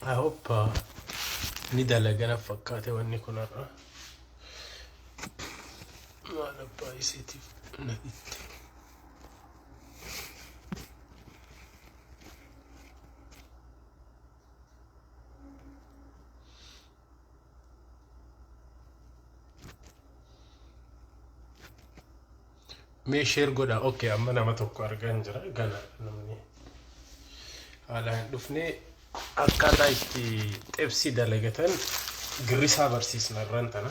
I hope ni dalagana fakkaate wanni kun har'a. Maal abbaa isiitiif na dhitte. Mee share godha. Okay, amma nama tokko argaan jira. Gana namni haala hin dhufne akkaataa itti xebsii dalagatan girrisaa barsiisna irraan tana.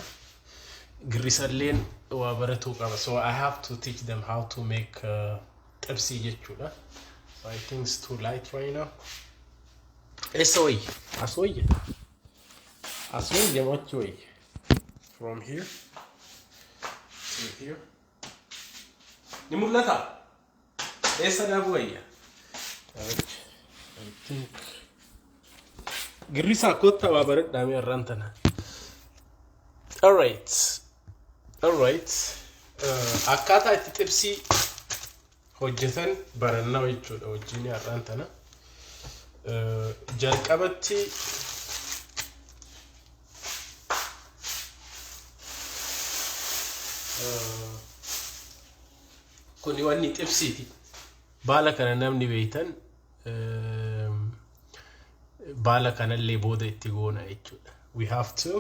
Girrisalleen waa baratuu qaba. So I have to teach them how to make xebsii jechuudha. So I think it's too light right now. Eessa wayya? As wayya? As wayya moo achi wayya? From here to here. Ni mul'ata? Eessa dhaabu wayya? I think girrisaa kottaa waa baradhaa mee har'aan tana. Alright. Alright. Akkaataa itti xibsii hojjetan barannaa jechuudha wajjin har'aan tana. Jalqabatti kuni wanni xibsiiti. Baala kana namni beektan baala kanallee booda itti goona jechuudha. We have to,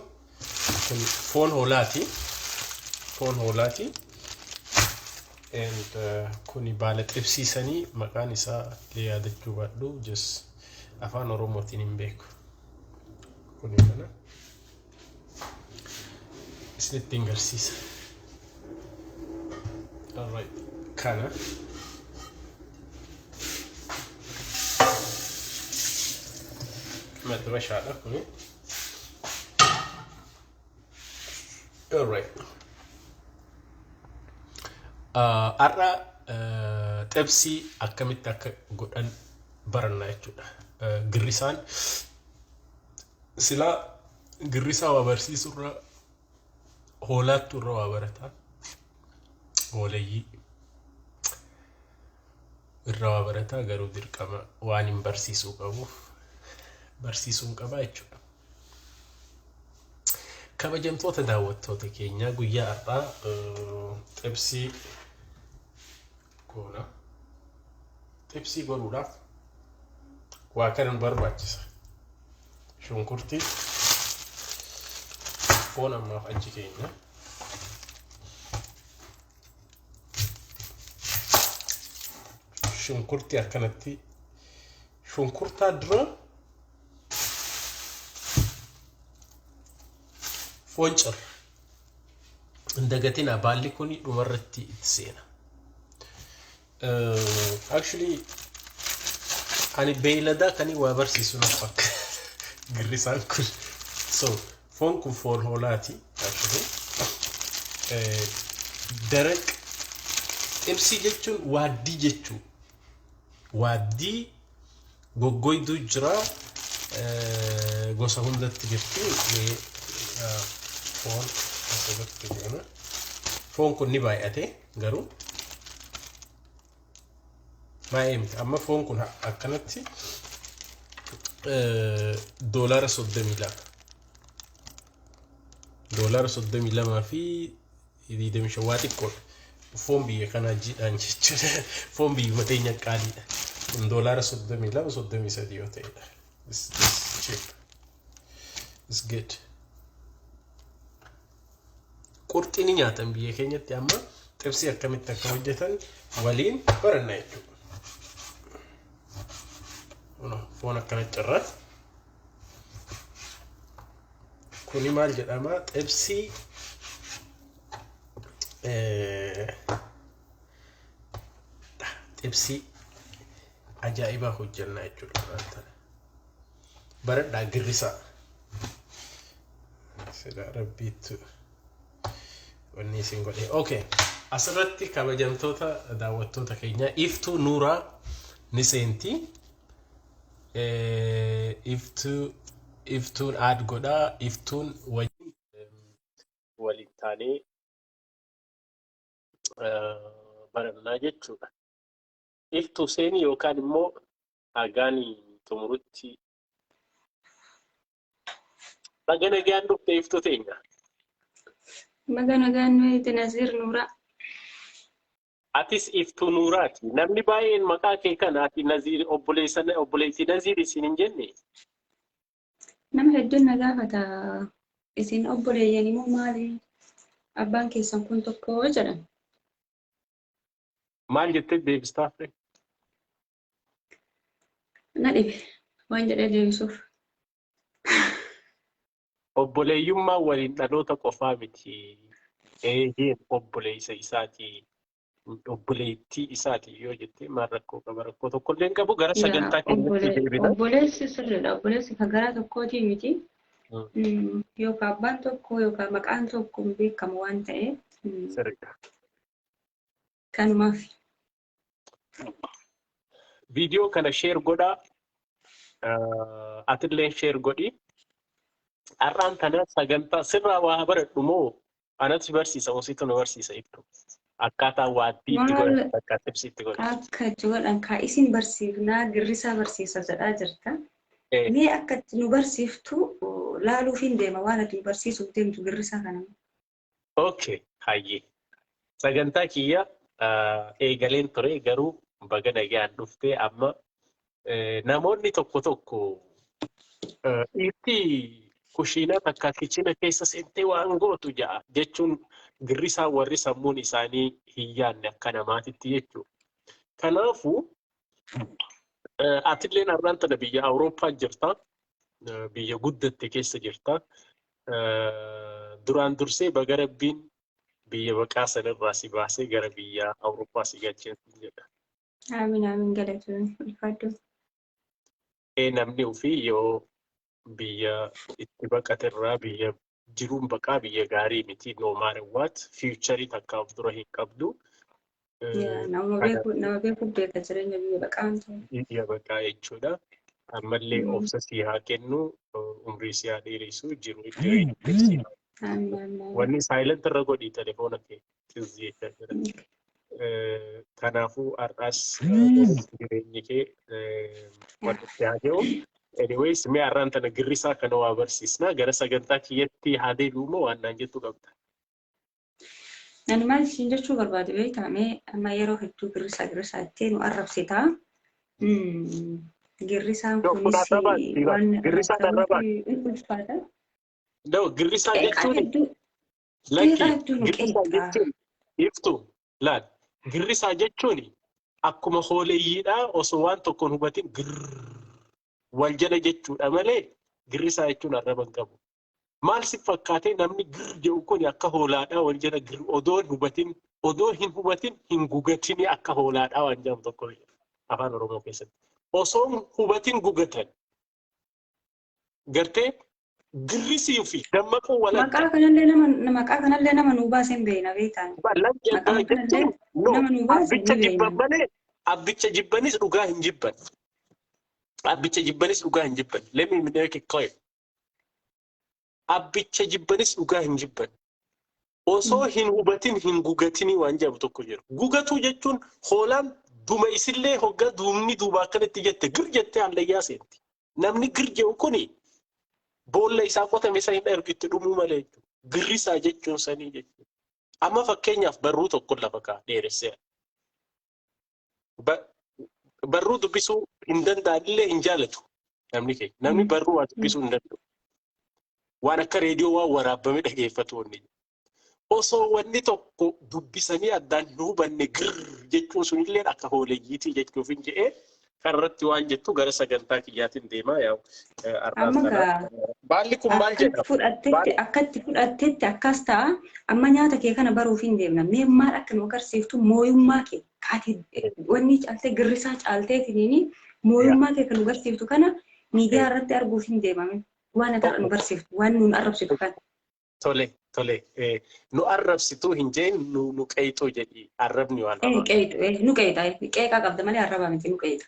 kun foon hoolaati. Foon hoolaati. And kuni baala xibsiisanii maqaan isaa illee yaadachuu baadhu, just afaan Oromootiin hin beeku. Kuni kana isinitti hin garsiisa. Alright. Kana. Maxxabashaadha kuni. Alright. Har'a xibsii akkamitti akka godhan baranna jechuudha. Girrisaan silaa girrisaa waa barsiisurra hoolaattu irra waa barataa. Hooleyyii irra waa barataa, garuu dirqama waan hin barsiisuu qabuuf barsiisuun qabaa jechuudha. Kabajamtoota daawwattoota keenyaa, guyyaa har'aa xibsii goona. Xibsii godhuudhaaf waa kana nu barbaachisa. Shunkurtii, foon ammaaf achi keenya. Shunkurtii akkanatti shunkurtaa dura foon cirra. Hin dagatinaa, baalli kun dhumarratti itti seena. Actually ani beeyladaa kan waa barsiisu na fakka girrisaan kun. So foon kun foon hoolaati. Actually daraq xibsii jechuun waaddii jechuu. Waaddii goggoyduu jira, gosa hundatti jirti. Mee foon asirratti goona. Foon kun ni baay'ate, garuu baay'ee miti. Amma foon kun akkanatti $32. $32.25 waa xiqqoodha. Foon biyya kanaa jiidhaan jechuudha. Foon biyyuma teenya qaaliidha. Kun $32, 33 yoo ta'edha. It's cheap. It's good. Qurxii ni nyaatan biyya keenyatti. Amma xibsii akkamitti akka hojjetan waliin baranna jechuudha. Foon akkana cirra. Kuni maal jedhama? Xibsii xibsii ajaa'ibaa hojjannaa jechuudha. Baradhaa girrisaa. Sila rabbiittu wanni isin godhe. Okay. Asirratti kabajamtoota daawwattoota keenyaa, Iftuu Nuuraa ni seenti. Iftuu, Iftuun add godhaa. Iftuun wajjin waliin taanee barannaa jechuudha. Iftuu seeni yookaan immoo hagaanii xumurutti. Baga nagaan dhufte, Iftuu teenya. Baga nagaan nuyi, Naziir Nuuraa. Atis Iftuu Nuuraati. Namni baay'een maqaa kee kana ati Naziir, obboleessa, obboleettii Naziir isin hin jenne? Nama hedduun na gaafata. Isin obboleeyyan immoo maali? Abbaan keessan kun tokko jedhan. Maal jettee deebistaaf? Na dhibe waan jedhee deebisuuf. Obboleeyyummaan waliin dhaloota qofaa miti. Eeyyeen, obboleessa isaati. Obboleettii isaati yoo jettee maal rakkoo qaba? Rakkoo tokkollee hin qabu. Gara sagantaa keenyatti deebina. Obboleessi sirriidha. Obboleessi kan garaa tokkootii miti. Yookaan abbaan tokko yookaan maqaan tokko hin beekamu waan ta'eef. Sirriidha. Kanumaaf. Viidiyoo kana share godhaa. Atillee share godhi. Har'aan tana sagantaa sirraa waa baradhu moo anatu barsiisa moo situ na barsiisa, Iftu? Akkaataa waaddii itti godhan, akka xibsii itti godhan. Akka itti godhan kaa isin barsiifnaa, girrisaa barsiisa jedhaa jirta. Mee akka itti nu barsiiftu laaluuf hin deema, waan ati nu barsiisuuf deemtu girrisaa kana. Okay, hayyee. Sagantaa kiyya eegaleen ture, garuu baga nagaan dhuftee. Amma namoonni tokko tokko dhiirti kushiinaa takka kichina keessa seentee waan gootu ja'a jechuun girrisaa warri sammuun isaanii hin yaadne akka namaatitti jechuudha. Kanaafuu atilleen har'aan tana biyya Awurooppaa jirta. Biyya guddatte keessa jirta. Duraan dursee baga Rabbiin biyya baqaa sanirraa si baasee gara biyya Awurooppaa si galchee jedha. Amiin, amiin, galatoomii, ulfaadhu. Namni ofii yoo biyya itti baqaterraa, biyya jiruun baqaa biyya gaarii miti, no matter what, future takka of dura hin qabdu. Nama beeku, nama beeku beeka jireenya biyya baqaa ta'e. Biyya baqaa jechuudha. Ammallee obsa si haa kennu, umrii si haa dheeressu, jiru jireenya si haa. Amiin, amiin. Wanni silent irra godhi telefoona kee xizzi jechaa jira. Kanaafuu har'as jireenyi kee walitti haa gahu. Anyways, mee har'aan tana girrisaa kana waa barsiisna. Gara sagantaa kiyyatti haa deebi'u moo waan naan jettu qabda? Ani maal isin jechuu barbaade beektaa? Mee amma yeroo hedduu girrisaa girrisaa jettee nu arrabsitaa. Girrisaan kunis waan Girrisaan arrabaa. Ulfaata. No, girrisaa jechuun hedduu lakki hedduu nu girrisaa qeeqaa. jechuun, Iftu, laal, girrisaa jechuun akkuma hooleeyyiidhaa osoo waan tokkoon hubatin girr wal jala jechuudha malee girrisaa jechuun arraba hin qabu. Maal si fakkaatee namni gir jedhu kun akka hoolaadhaa wal jala gir odoo hin hubatin hin gugatini, akka hoolaadhaa waan jedhamu tokko afaan Oromoo keessatti. Osoo hin hubatin gugatan gartee girrisii fi dammaquu walakka. Maqaa kanallee nama nuu baasee hin beekna beektaan. Maqaa kanallee No, nama nuu baase abbicha ni jibban beekna. malee, abbicha jibbanis dhugaa hin jibban. Abbicha jibbanis dhugaa hin jibban. Let me make it clear. Abbicha jibbanis dhugaa hin jibban. Osoo hin hubatin hin gugatinii waan jedhamu tokko jiru. Gugatuu jechuun hoolaan duma isillee hoggaa duumni duuba akkanatti jette gir jettee hallayyaa seenti. Namni gir jedhu kuni boolla isaa qotame isa hin ergu itti dhumuu malee jechuudha. Girrisaa jechuun sanii jechuudha. Amma fakkeenyaaf barruu tokko lafa kaa dheeressee. Barruu dubbisuu hin danda'anillee hin jaalatu namni keenya. Namni barruu waa dubbisuu hin danda'u. Waan akka reediyoo waan waraabame dhageeffatu wanni. Osoo wanni tokko dubbisanii addaan hin hubanne girr jechuun sunillee akka hooleeyyiitii jechuuf hin jedhee kanarratti waan jettu gara sagantaa kiyyaatiin deemaa yaa'u har'aan Amma kana. gaa Baalli kun maal jedhama? Akkatti fudhattetti akkas ta'a. Amma nyaata kee kana baruuf hin deemna. Mee maal akka nu agarsiiftu, mooyummaa kee kaati wanni caaltee girrisaa caalteetiniini mooyummaa kee kan nu agarsiiftu kana miidiyaa irratti arguuf hin deemame. Waan ati nu barsiiftu, waan nuun arrabsitu kana. Tole, nu arrabsituu hin jeen, nu qeexuu jedhi, arrabni waan hamaa. Qeexu, nu qeexa, qeeqaa qabda malee arrabaa miti, nu qeexa.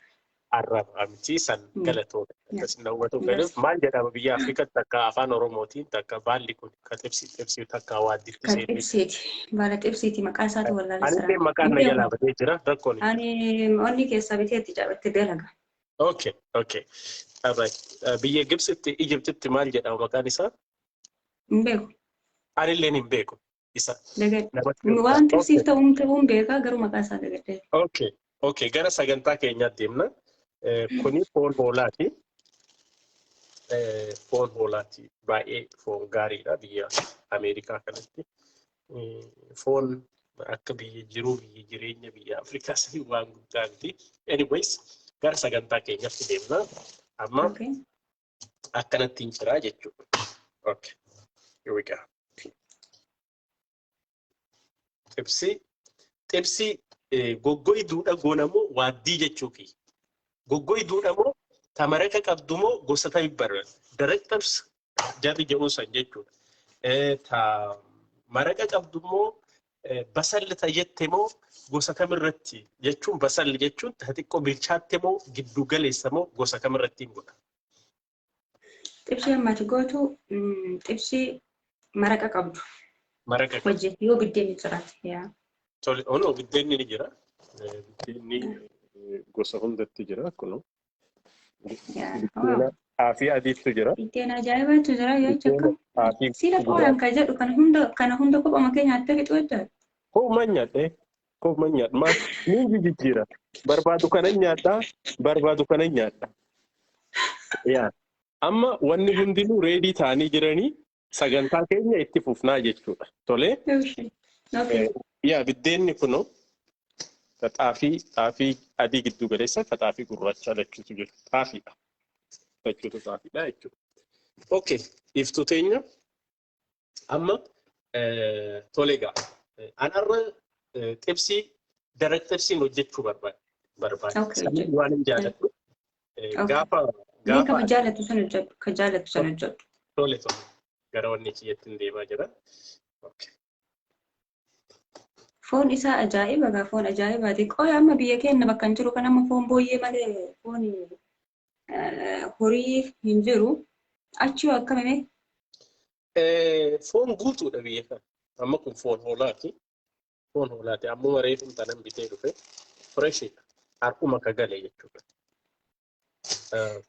Arraba miti san, galatoota. Akkas hawwatu galuuf maal jedhama biyya Afrikaatti takka afaan Oromootiin takka baalli kun ka xibsi xibsi takka waadditti Kan seenee. xibsiiti. Baala xibsiiti, maqaa isaati wallaalessa. Anillee maqaan na jalaa badee jira, rakkoon hin Ani onni keessaa bitee itti itti dalaga. Okay. Alright. Biyya Gibsitti, Egyptitti maal jedhama maqaan isaa? Hin beeku. Anilleen hin beeku. Isa. Waan xibsiif ta'uun ta'uun beekaa garuu maqaa isaa dagadhee. Okay. Okay. Gara sagantaa keenyaatti deemna. Kuni foon hoolaati. Foon hoolaati. Baay'ee foon gaariidha biyya Ameerikaa kanatti. Foon akka biyya jiruu biyya jireenya biyya Afrikaa sanii waan guddaa miti. Anyways, gara sagantaa keenyaatti deemna. Amma akkanatti hin jiraa jechuudha. Okay. Here we go. Xibsii xibsii goggoyduudha goonamoo waaddii jechuu kiyya. Goggoyduudha moo tamaraka qabdu moo gosa tamii barbaada. Daraq xibs jarri jedhuun san jechuudha. Ta maraqa qabdu moo basalli ta jette moo gosa kamirratti jechuun basalli jechuun ta xiqqoo bilchaatte moo giddu galeessa moo gosa kamirratti hin godha. Xibsii ammati gootu xibsii maraqa qabdu. Maraqa qabdu. Hojjetu yoo biddeenni jiraate. Yaa. Tole, onoo biddeenni ni jira. Biddeenni gosa hundatti jira kunoo. Biddeena xaafii adiitu jira. Biddeen ajaa'ibaatu jira yoo jechuudha. Xaafii Sila qoodan kan jedhu kana hunda kophama kee nyaattee fixuu jechuudha. Kooma nyaadhe. Kooma nyaadha. Maal ni jijjiira. Barbaadu kana nyaadha. Barbaadu kana nyaadha. Yaa. Amma wanni hundinuu ready ta'anii jiranii sagantaa keenya itti fufnaa jechuudha. Tolee. Yaa biddeenni kunoo xaafii adii giddu galeessa xaafii gurraacha lachuutu jira. Xaafiidha. Lachuutu xaafiidha jechuudha. Okay. Iftuu teenya amma tole egaa. Anarra xibsii daraq xibsiin hojjechuu barbaada. Waan hin jaalladhu. Gaafa gaafa jaallattu sana hojjedhu. Ka jaallattu sana hojjedhu. Tole tole. Gara wanni kiyyatti hin deemaa jira. Okay. Foon isaa ajaa'iba gaa foon ajaa'ibaati. Qoya amma biyya keenya bakka hin jiru kan amma foon booyyee malee foon horii hin jiru. Achi hoo akkamime? Foon guutuudha biyya kana. Amma kun foon hoolaati. Foon hoolaati. Ammuma reefum tanan bitee dhufe. Freshidha. Har'uma ka gale jechuudha.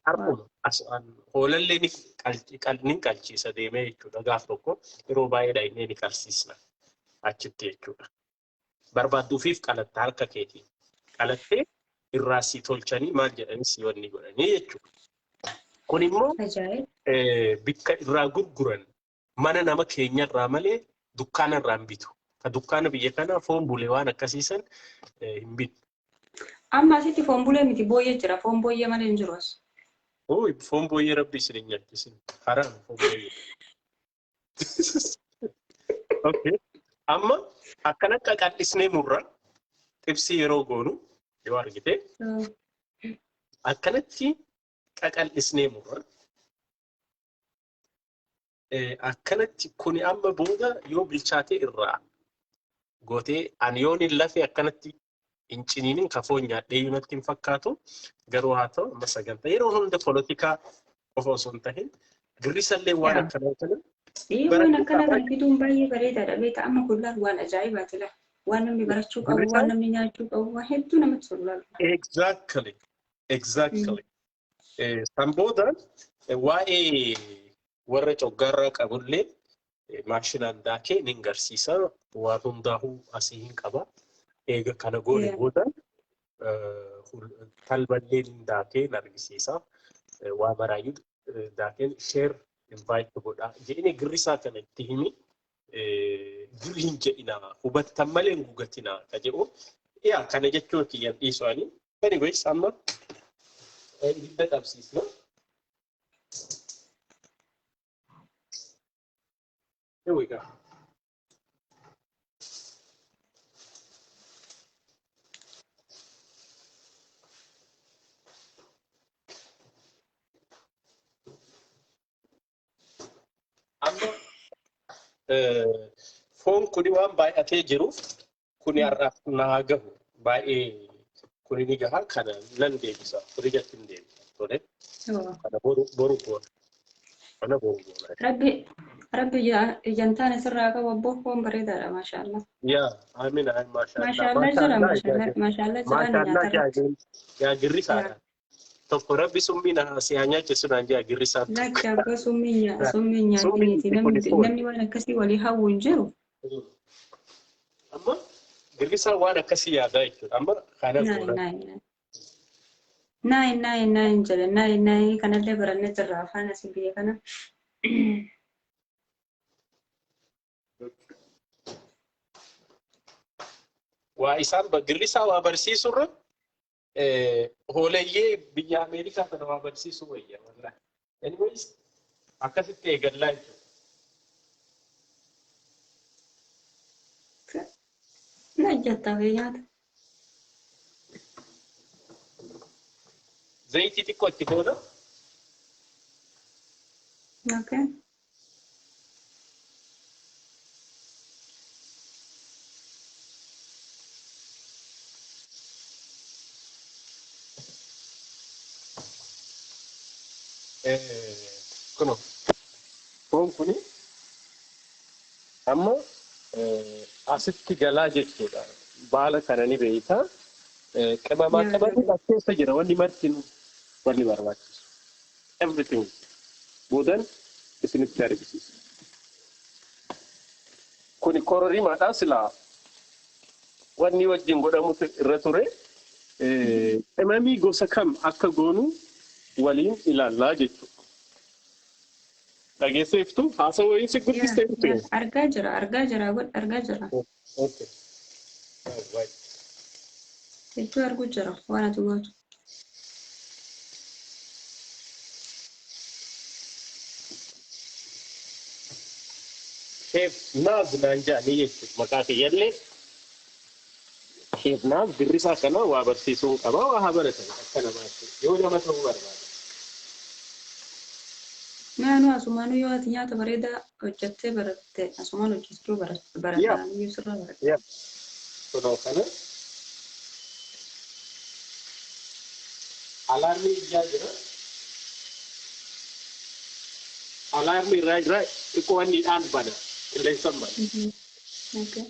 Har'uma hoolallee ni qalchiisa deemee jechuudha. Gaaf tokko yeroo baay'ee dhaynee ni qalsiisna achitti jechuudha. Barbaadduufiif qalatta harka keetiin. Qalattee irraa si tolchanii maal jedhanii si wanni godhanii jechuudha. Kun immoo bikka irraa gurguran mana nama keenyarraa malee dukkaana irraa hin bitu. Ka dukkaana biyya kanaa foon bulee waan akkasiisan hin bitu. Amma asitti foon bulee miti booyyee jira. Foon booyyee malee hin jiru as. Ooyi foon booyyee rabbi isin hin nyaachisin. Haraam foon booyyee. Okay. Amma akkana qaqal'isnee murra xibsii yeroo goonu yoo argite akkanatti qaqal'isnee murra. Akkanatti kuni amma booda yoo bilchaatee irraa gootee ani yoon hin lafee akkanatti hin ciniinin ka foon nyaadhee iyyuu natti hin fakkaatu. Garuu haa ta'u amma sagantaa yeroo hunda polotikaa qofa osoo hin tahin girrisallee waan akkanaa kana Waan akkanaa kan fiduun baay'ee bareedaadha. Beektaa amma kun laal waan ajaa'ibaati laal. Waan namni barachuu qabu, waan namni nyaachuu qabu, waan hedduu namatti tolu laal. Exactly. Exactly. San booda waa'ee warra coggaarraa qabullee maashinaan daakee nin garsiisa. Waan hundaa'uu asii hin qaba. Eega kana goone booda talballee nin daakee hin argisiisa. Waa maraayyuu daakeen share invite godha. Jedhine girrisaa kana itti himi. Girri hin jedhina hubattan malee hin gugatina ka jedhu. Yaa kana jechuun kiyyan dhiisu ani. Anyways amma ibidda qabsiisna. Here we go. Amma foon kuni waan baay'atee jiruuf kuni har'aaf naa gahu baay'ee kuni ni gaha kana nan deebisa firijatti hin deebisa tole kana boru boru goona kana boru goona. Rabbi rabbi ijaan sirraa qabu abboo foon bareedaadha maashaallah. Yaa amiin amiin maashaallah. Maashaallah jira maashaallah maashaallah jira Maashaallah nyaata irratti. yaa girrisaadha. Tokko rabbi summii na si haa nyaachisu naan jaa girrisaan tokko. Lakki abbaa summii summii Summii nyaatiniiti. miti kuni Namni foon. namni waan akkasii walii hawwu hin jiru. Amma girrisaan waan akkasii yaadaa jechuudha. Amma kana Naayi goona. naayi naayi. Naayi naayi naayi jedhe naayi naayi kanallee barannee jirra afaan asii biyya kana. Waa isaan girrisaa waa barsiisurra hooleyyee biyya Ameerikaa kana waa barsiisuu wayya wallahi. Anyways, akkasitti eegallaa jechuudha. Na jettaa fi nyaata. Zayitii xiqqoo itti goona. Okay. Kunoo foon kuni amma asitti galaa jechuudha. Baala kana ni beeyta. Qimamaa qimamni as keessa jira, wanni marti wanni barbaachisu. Everything. Boodan isinitti argisiisa. Kuni kororimaadha, silaa wanni wajjin godhamutu irra ture. Qimamii gosa kam akka goonu waliin ilaallaa jechuudha. Dhageessee iftu haasawaa wayii si guddistee iftu. Argaa jira, argaa jira, godh argaa jira. Okay. Right. Hedduu arguu jira waan ati gootu. Chef Naaz naan jedhanii jechuudha maqaa kiyyallee. Chef Naaz girrisaa kana waa barsiisuu qaba, waa haa baratan akka namaatti yoo nama ta'uu barbaade. Naannoo asumaanuu yoo ati nyaata bareedaa hojjettee baratte asumaan hojjechuu barataa iyyuu sirraa baratte. Yaa. Kunoo kana. Alarmii ijaa jira. Alarmii irraa jira, xiqqoo wanni dhaan bana. Qilleensaan bana. Okay.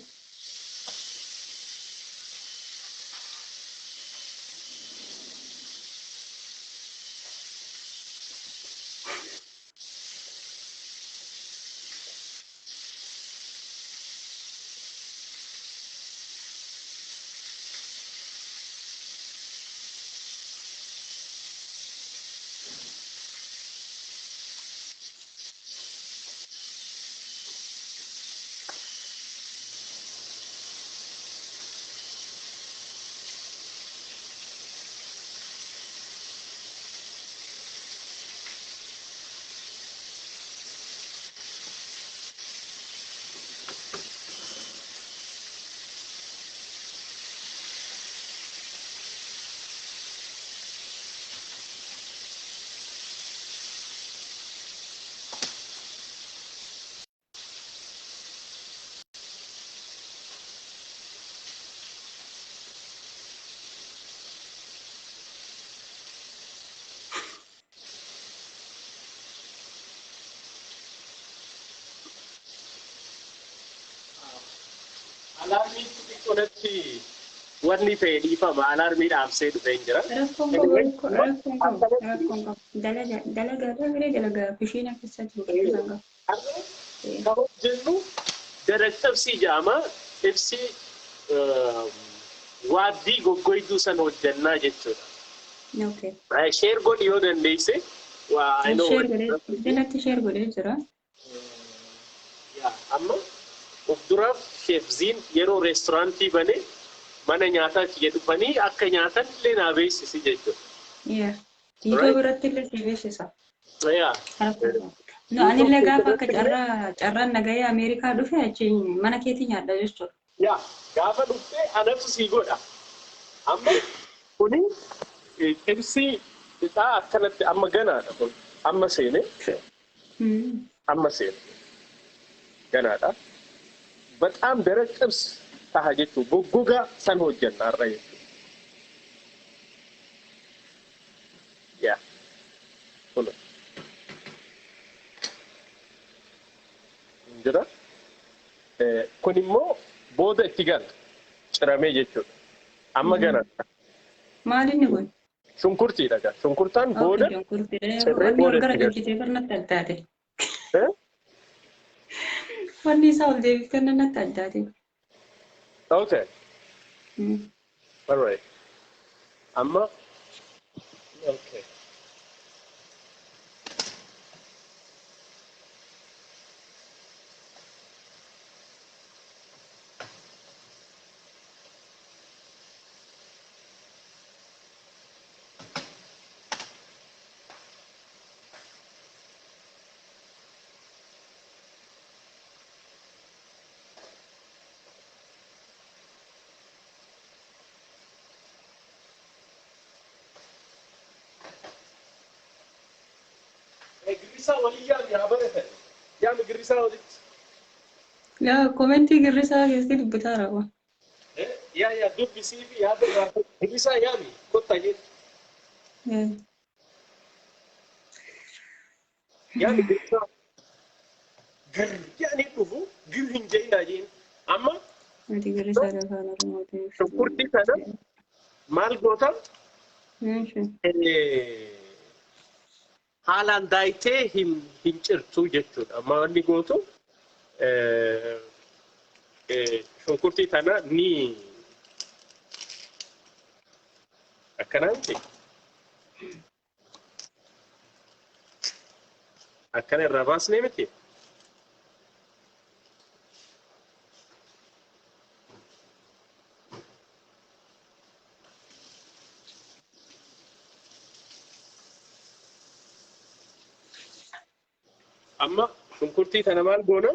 Alarmii xixiqqoonatti wanni ta'e dhiifama, alarmii dhaamsee dhufee hin jira. Rakkoon qabu, rakkoon qabu, rakkoon qabu. Dalagaa dalagaa biree dalagaa kushiina keessa jiru keessan qabu. Kan hojjennu darak xibsii jedhama. Xibsii waaddii goggoyduu sana hojjennaa jechuudha. Okay. Share godhi yoo dandeesse. Waa I know. Share godhee jalatti share godhee jira. Yaa, amma of duraaf Chef Ziin yeroo reesturaantii bane mana nyaataa kiyya dhufanii akka nyaatan illee naa beeksisi jechuudha. Yeah. YouTube irratti illee si beeksisa. Yaa. Rakkoon qabu. No, anillee gaafa akka carraa carraan nagayee Ameerikaa dhufe achi mana keetii nyaadha jechuudha. Yaa, gaafa dhuftee anatu sii godha. Amma kuni xibsii ixaa akkanatti amma ganaadha kun. Amma seene. Amma seene. Ganaadha. በጣም ደረቅ ጥብስ taha jechuudha. Goggogaa san hojjenna har'a jechuudha. Yaa. Kun. Jira. Kun immoo booda itti gala. Ciramee jechuudha. Amma ganaadha. Maal inni kun? Shunkurtiidha gaa. Shunkurtaan booda cirree Wanni booda ol gara itti galcha. galchitee barnatti addaate. Eh? Wanni isaa ol deebiftee natti addaate. Okay. All right. Amma okay. Girrisaa walii yaami haa baratan. Yaami girrisaa walitti. Yaa komentii girrisaa keessatti dubbataa raawwa. Yaa yaa dubbisii fi yaada irraa girrisaa yaami kottaa jedhu. Yaami girrisaa. Gir yaani dhufu gir hin jedhinaa jeen. Amma Ati girrisaa afaan Oromootiin. Shunkurtii kana maal goota? Haalaan daayitee hin cirtu jechuudha. Amma wanni gootu shunkurtii tana ni akkanaa miti. Akkana irraa baasnee miti. Amma shunkurtii tana maal goona?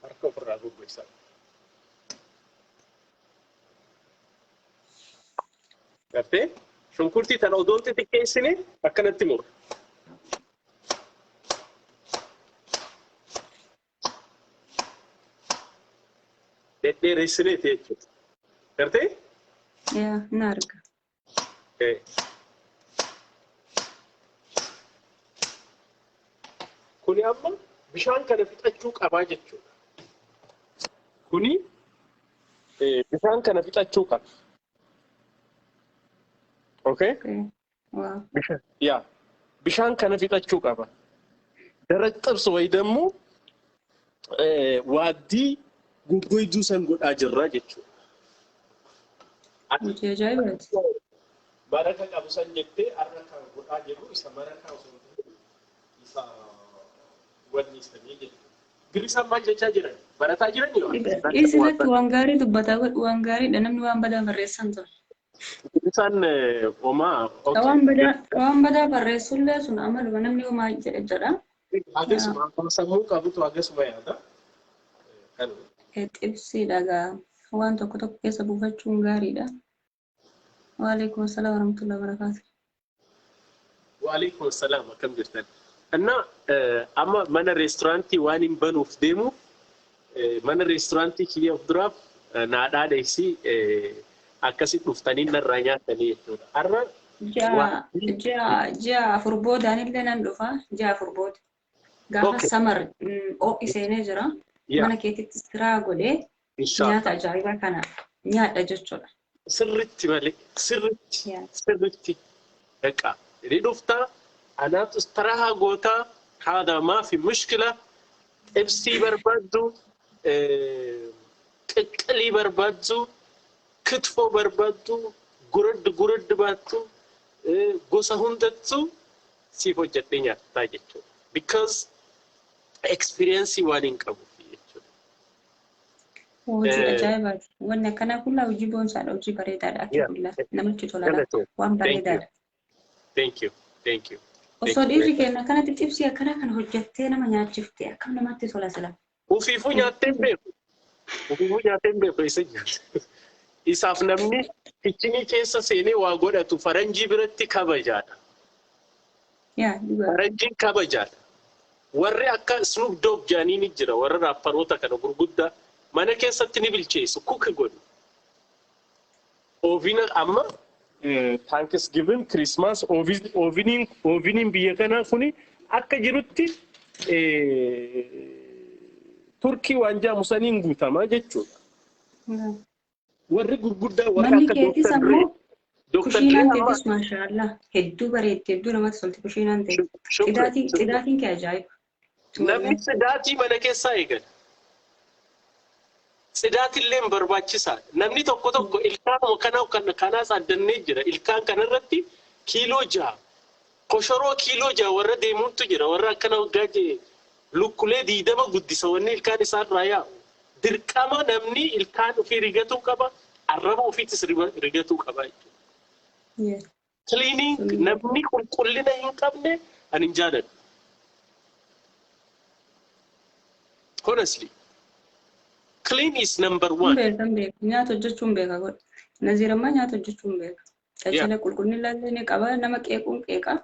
Harka ofirraa goggoisa. Gartee shunkurtii tana odoon xixiqqeessine akkanatti mura. Dhedheeressineeti jechuudha. Gartee? Yaa na arga. Kuni amma bishaan kana fixachuu qabaa jechuudha. Kuni bishaan kana fixachuu qaba. Okay? Wow. Yaa bishaan kana fixachuu qaba. Daraq xibsi wayi dammoo waaddii goggoyduu san godhaa jirra jechuudha. Hojii ajaa'ibaati. Maraka qabu san jettee har'a kan godhaa jirru isa maraka osoo hin ta'in isa wanni sanii jechuudha. Girrisaan maal jechaa jiran? Barataa jiran yoo? Isirratti waan gaarii dubbataa waan gaariidha namni waan badaa barreessan ture. Girrisaan homaa. Waan badaa barreessullee sun amaluma namni homaa jedhe jedha. Akkasuma sammuu qabutu akkasuma yaada. Xibsiidha gaa waan tokko tokko keessa buufachuun gaariidha. Waalaikum salaam warahmatullahi wabarakatuh. Waalaikum salaam akkam jirtan? እና amma mana reesturaantii waan hin banuuf deemu mana reesturaantii kiyya of duraaf naa dhaadheessi akkasi dhuftanii narraa nyaatanii jechuudha. Har'a Ji'a 4 boodaanillee nan dhufa. Ji'a 4 booda. Gaafa samar ho'i seenee jira. Mana keetitti siraa godhee nyaata ajaa'ibaa kana nyaadha jechuudha. Sirritti malee sirritti sirritti dhaqa. Ni dhuftaa anaatu istirahaa gootaa haadha maafi mushkila xibsii barbaaddu qiqqilii barbaaddu kitfoo barbaaddu gurad gurad baattu gosa hundattu siif hojjedhee nyaattaa jechuudha. Because experience waan hin qabuuf jechuudha. Hojii ajaa'ibaati. Wanni akkanaa kullaa hojii boonsaadha. Hojii bareedaadha. Akka kullaa namatti tola. Waan bareedaadha. Thank you. Thank you. Osoo dhiirri keenya akkanatti xibsii akkanaa kana hojjettee nama nyaachiftee akkam namatti tola sila. Ufiifuu nyaattee hin beeku. Ufiifuu nyaattee hin beeku isa nyaata. Isaaf namni kichinii keessa seenee waa godhatu faranjii biratti kabajaadha. Faranjiin kabajaadha. Warri akka Snoop Dogg jedhanii ni jira. Warra raapparoota kana gurguddaa mana keessatti ni bilcheessu kuki godhu. Oovina amma Thanksgiving, Christmas, ooviniin biyya kanaa kuni akka jirutti Turkii waan jedhamu saniin guutamaa jechuudha. Warri gurguddaa warri akka Dr. Dre. Dr. Dre Kushiinaan amma teetis maashaallah hedduu bareeddi, hedduu namatti tolti kushiinaan teeti. Shukran. Xidaatiin Shukran. Xidaatiin kee ajaa'iba. Namni Wallahi. tsidaatii mana keessaa eegala. Tsidaatillee barbaachisaa. Namni tokko tokko ilkaanuma kana kanaas addannee jira. Ilkaan kanarratti kiiloo 6. Koshoroo kiiloo 6 warra deemuutu jira. Warra akkana waggaa jee lukkulee 20 guddisa wanni ilkaan isaarraa yaa'u. Dirqama namni ilkaan ofii rigatuu qaba. Arraba ofiitis rigatuu qaba jechuudha. Cleaning, namni qulqullina hin qabne ani hin jaaladhu. Honestly. Clean is number Hin one. beeka, hin beeka. Nyaata hojjechuun beeka godhe. Naziir ammaa nyaata hojjechuun beeka. Tajaajila qulqullina illee ni qaba. Nama qeequun qeeqa.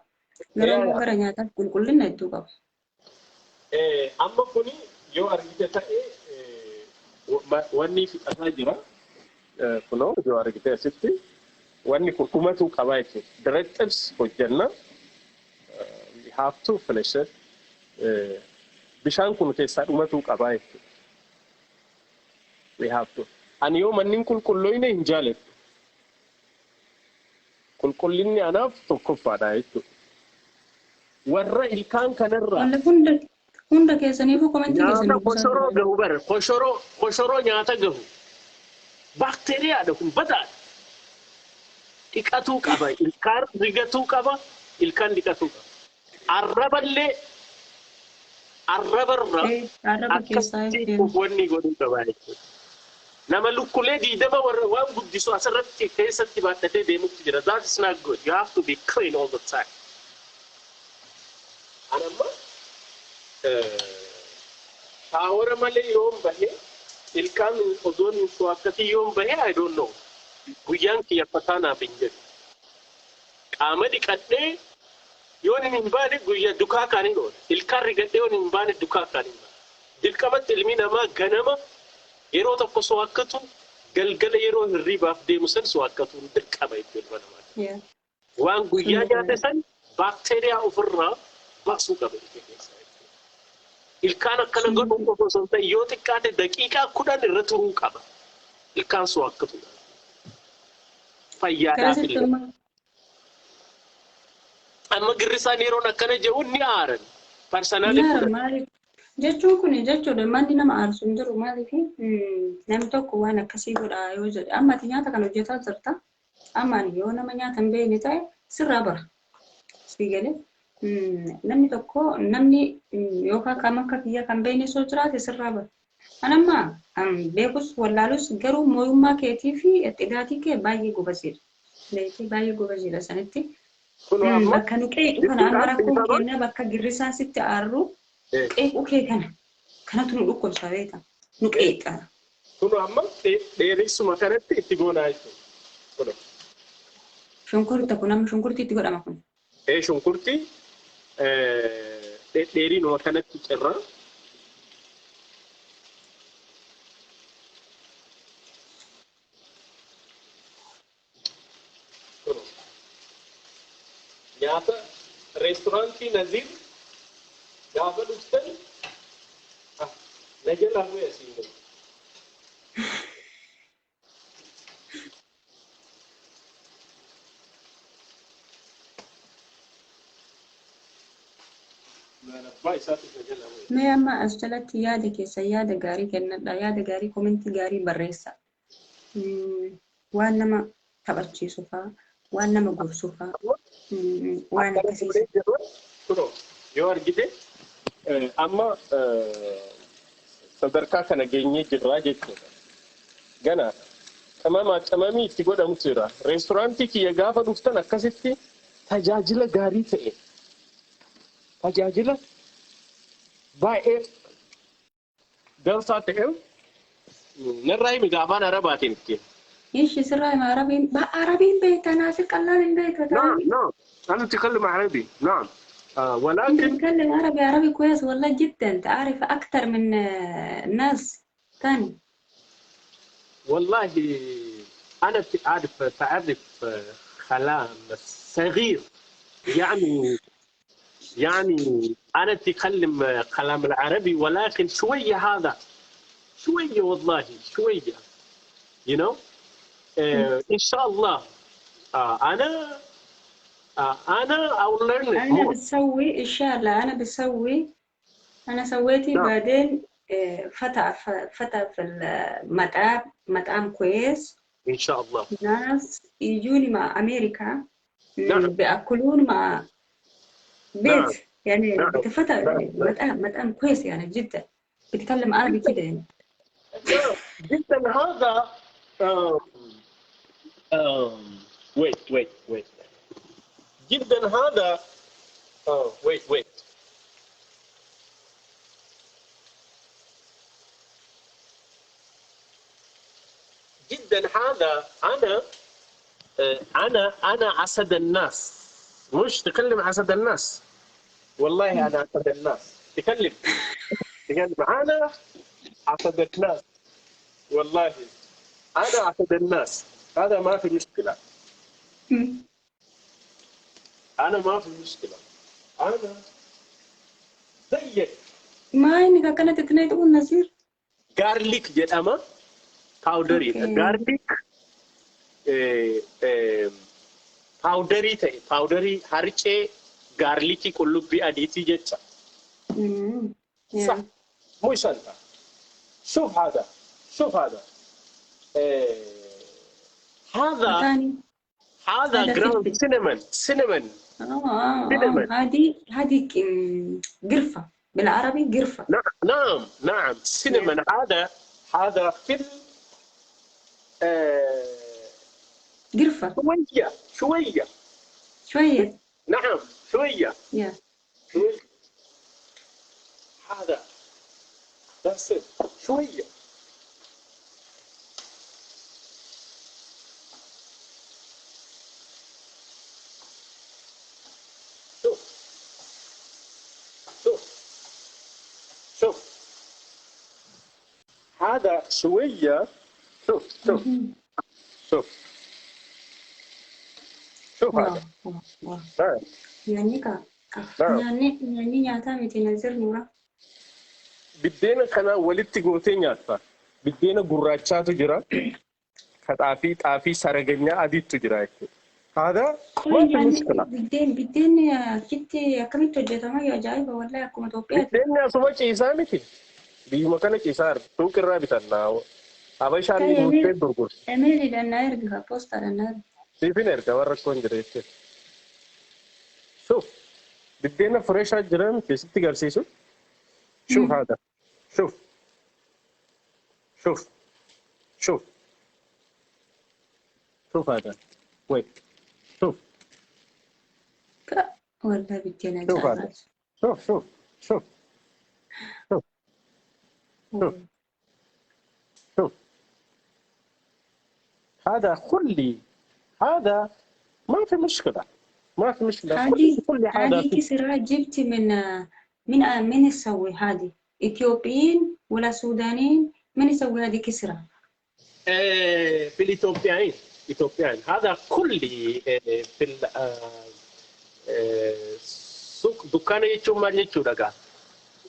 Garuu immoo gara nyaataaf qulqullina hedduu qaba. Amma kuni yoo argite ta'e wanni fixataa jira. Kunoo yoo argite asitti wanni kun dhumatuu qaba jechuudha. Direct xibs hojjenna. We have to finish it. Bishaan kun keessaa dhumatuu qaba jechuudha. We have to. Ani yoo manni qulqulloyne hin jaaladhu. Qulqullinni anaaf tokkoffaadha jechuudha. Warra ilkaan kanarraa Walle hunda hunda keessaniifuu komentii keessan nyaata dubbisaa koshoroo ture. Gahu bara koshoroo koshoroo nyaata gahu baakteeriyaadha kun badaadha. Dhiqatuu qaba, ilkaan rigatuu qaba, ilkaan dhiqatuu qaba. Arraballee arrabarra Arraba keessaa akkasitti deema. Wanni godhuu qaba jechuudha. Nama lukkulee 20 warra waan guddisu asirratti keessatti baadhatee deemutti jira. That is not good. You have to be clean all the time. Ani amma shower malee yoon bahe, ilkaan odoon hin akkasii yoon bahe, I don't know. Guyyaan kiyya fataa naaf hin jedhu. Qaama dhiqadhee yoon hin baane guyyaa dukaa kaan hin oolu. Ilkaan rigadhee yoon hin baane dukaa kaan hin baane. Dirqamatti ilmi namaa ganama yeroo tokko so'akkatu, galgala yeroo hirribaaf deemu san so'akkatuun dirqama jechuudha ilma namaa. Waan guyyaa nyaate san baakteeriyaa ofirraa baasuu qaba ija keessaa jechuudha. Ilkaan akkana godhuu qofa osoo hin ta'in yoo xiqqaate daqiiqaa 10 irra turuu qaba. Ilkaan so'akkatu. Fayyaadhaaf Garasitti illee. amma Amma girrisaan yeroon akkana jedhu ni aaran. Personally Ni aara fudhatu. Maaliif jechuun kun jechuudha, manni nama aarsu hin jiru. Maaliif namni tokko waan akkasii godha yoo jedhe, amma ati nyaata kana hojjetaa jirta, amma ani yoo nama nyaata hin beekne ta'e sirraa bara sii galee, namni tokko namni yookaan kam akka kiyya kan beekne soo jiraate sirraa bara. Ani amma beekus wallaalus garuu mooyummaa keetii fi xidaatii kee baay'ee gobaziidha. Beekee baay'ee gobaziidha sanitti. Kunoo amma Bakka nu qeequ kana amma jidduudhaan rakkoon dhiifama. keenya bakka girrisaan sitti aarru qeequu kee kana kanatu nu dhukkubsa beekta nu qeeqa. Kunoo amma dheeressuma kanatti itti goonaa jechuudha. Kunoo. Shunkurta kun amma shunkurtii itti godhama kun. Shunkurtii dheerinuma kanatti cirra. Kunoo. Nyaata reesturaantii Naziir gaafa dhuftan na jalaa bu'e asiin gadi. Abbaa isaatiif na jalaa bu'e. Mee amma as jalatti yaada keessa yaada gaarii kennadha, yaada gaarii komentii gaarii barreessa. Waan nama taphachiisu fa'aa, waan nama gorsu fa'aa, waan Akkana akkasii. godhee jiru kunoo yoo argite amma sadarkaa kana geenyee jirraa jechuudha. Gana qamamaa qamamii itti godhamutu jira. Reesturaantii kiyya gaafa dhuftan akkasitti tajaajila gaarii ta'e, tajaajila baay'ee dansaa ta'e narraa himi afaan Arabaatiin itti. إيش سرعة مع عربي عربي بيت أنا عشان قلال بيت. نعم نعم، أنا أتكلم عربي نعم أنت ولكن بتتكلم عربي؟ عربي كويس والله جدا، أنت عارف أكتر من ناس تاني. والله أنا أعرف تعرف كلام صغير، يعني أنا أتكلم كلام العربي ولكن شوية، هذا شوية، والله شوية. إن شاء الله. أنا أنا I will learn it أنا more. بسوي إن شاء الله، أنا بسوي، أنا سويتي. نعم. بعدين فتح في المطعم، مطعم كويس. إن شاء الله. ناس يجوني مع أمريكا. نعم. بيأكلون مع بيت يعني. بتفتح مطعم كويس يعني جدا، بتكلم عربي كده يعني. نعم جدا. هذا wait wait wait جدا هذا wait wait جدا هذا أنا أنا أسد الناس، مش تكلم أسد الناس، والله أنا أسد الناس. تكلم أنا أسد الناس، والله أنا أسد الناس. هذا ما في مشكلة، أنا ما في مشكلة، أنا زيك. ما إنك كانت تتنيت تقول نزير. garlic jedhama powderii garlic powderii ta'e, powderii harcee garlicii qullubbii adiitii jecha. صح مش أنت. شوف هذا، شوف هذا، هذا هذا ground cinnamon، cinnamon. cinnamon. هذه قرفة بالعربي، قرفة. نعم نعم cinnamon. هذا في قرفة. شوية شوية شوية. نعم شوية. شوية. هذا بس شوية. شوف شوف شوف هذا شوية. شوف شوف شوف شوف هذا. يعني يعني nyaataa miti Nazir Nuura. Biddeena kana walitti gootee nyaatta. Biddeena gurraachaatu jira. Ka xaafii saraganyaa adiitu jira jechuudha. هذا ما في مشكلة. Biddeen achitti akkamitti hojjetama? Yoo ajaa'iba wallahi akkuma Itoophiyaati. Biddeenni asuma ciisaa miti. Biyyuma kana ciisaa arga. Suuqirraa bitannaa. Habashaan guuttee gurgurti. Emeeliidhaan naa erga, poostaadhaan naa erga. Siifin erga warra rakkoon jira jechuudha. شوف بدينا فريشة جرام في ست جرسيسو. شوف هذا، شوف شوف شوف شوف هذا وين، شوف والله بدينا. شوف هذا، شوف شوف شوف شوف شوف شوف هذا خلي، هذا ما في مشكلة، ما في مشكلة. هذه كسرة جبتي من يسوي هذه؟ إثيوبيين ولا سودانيين؟ من يسوي هذه كسرة؟ في الإثيوبيين، إثيوبيين. هذا كل في السوق دكان يجوا يجوا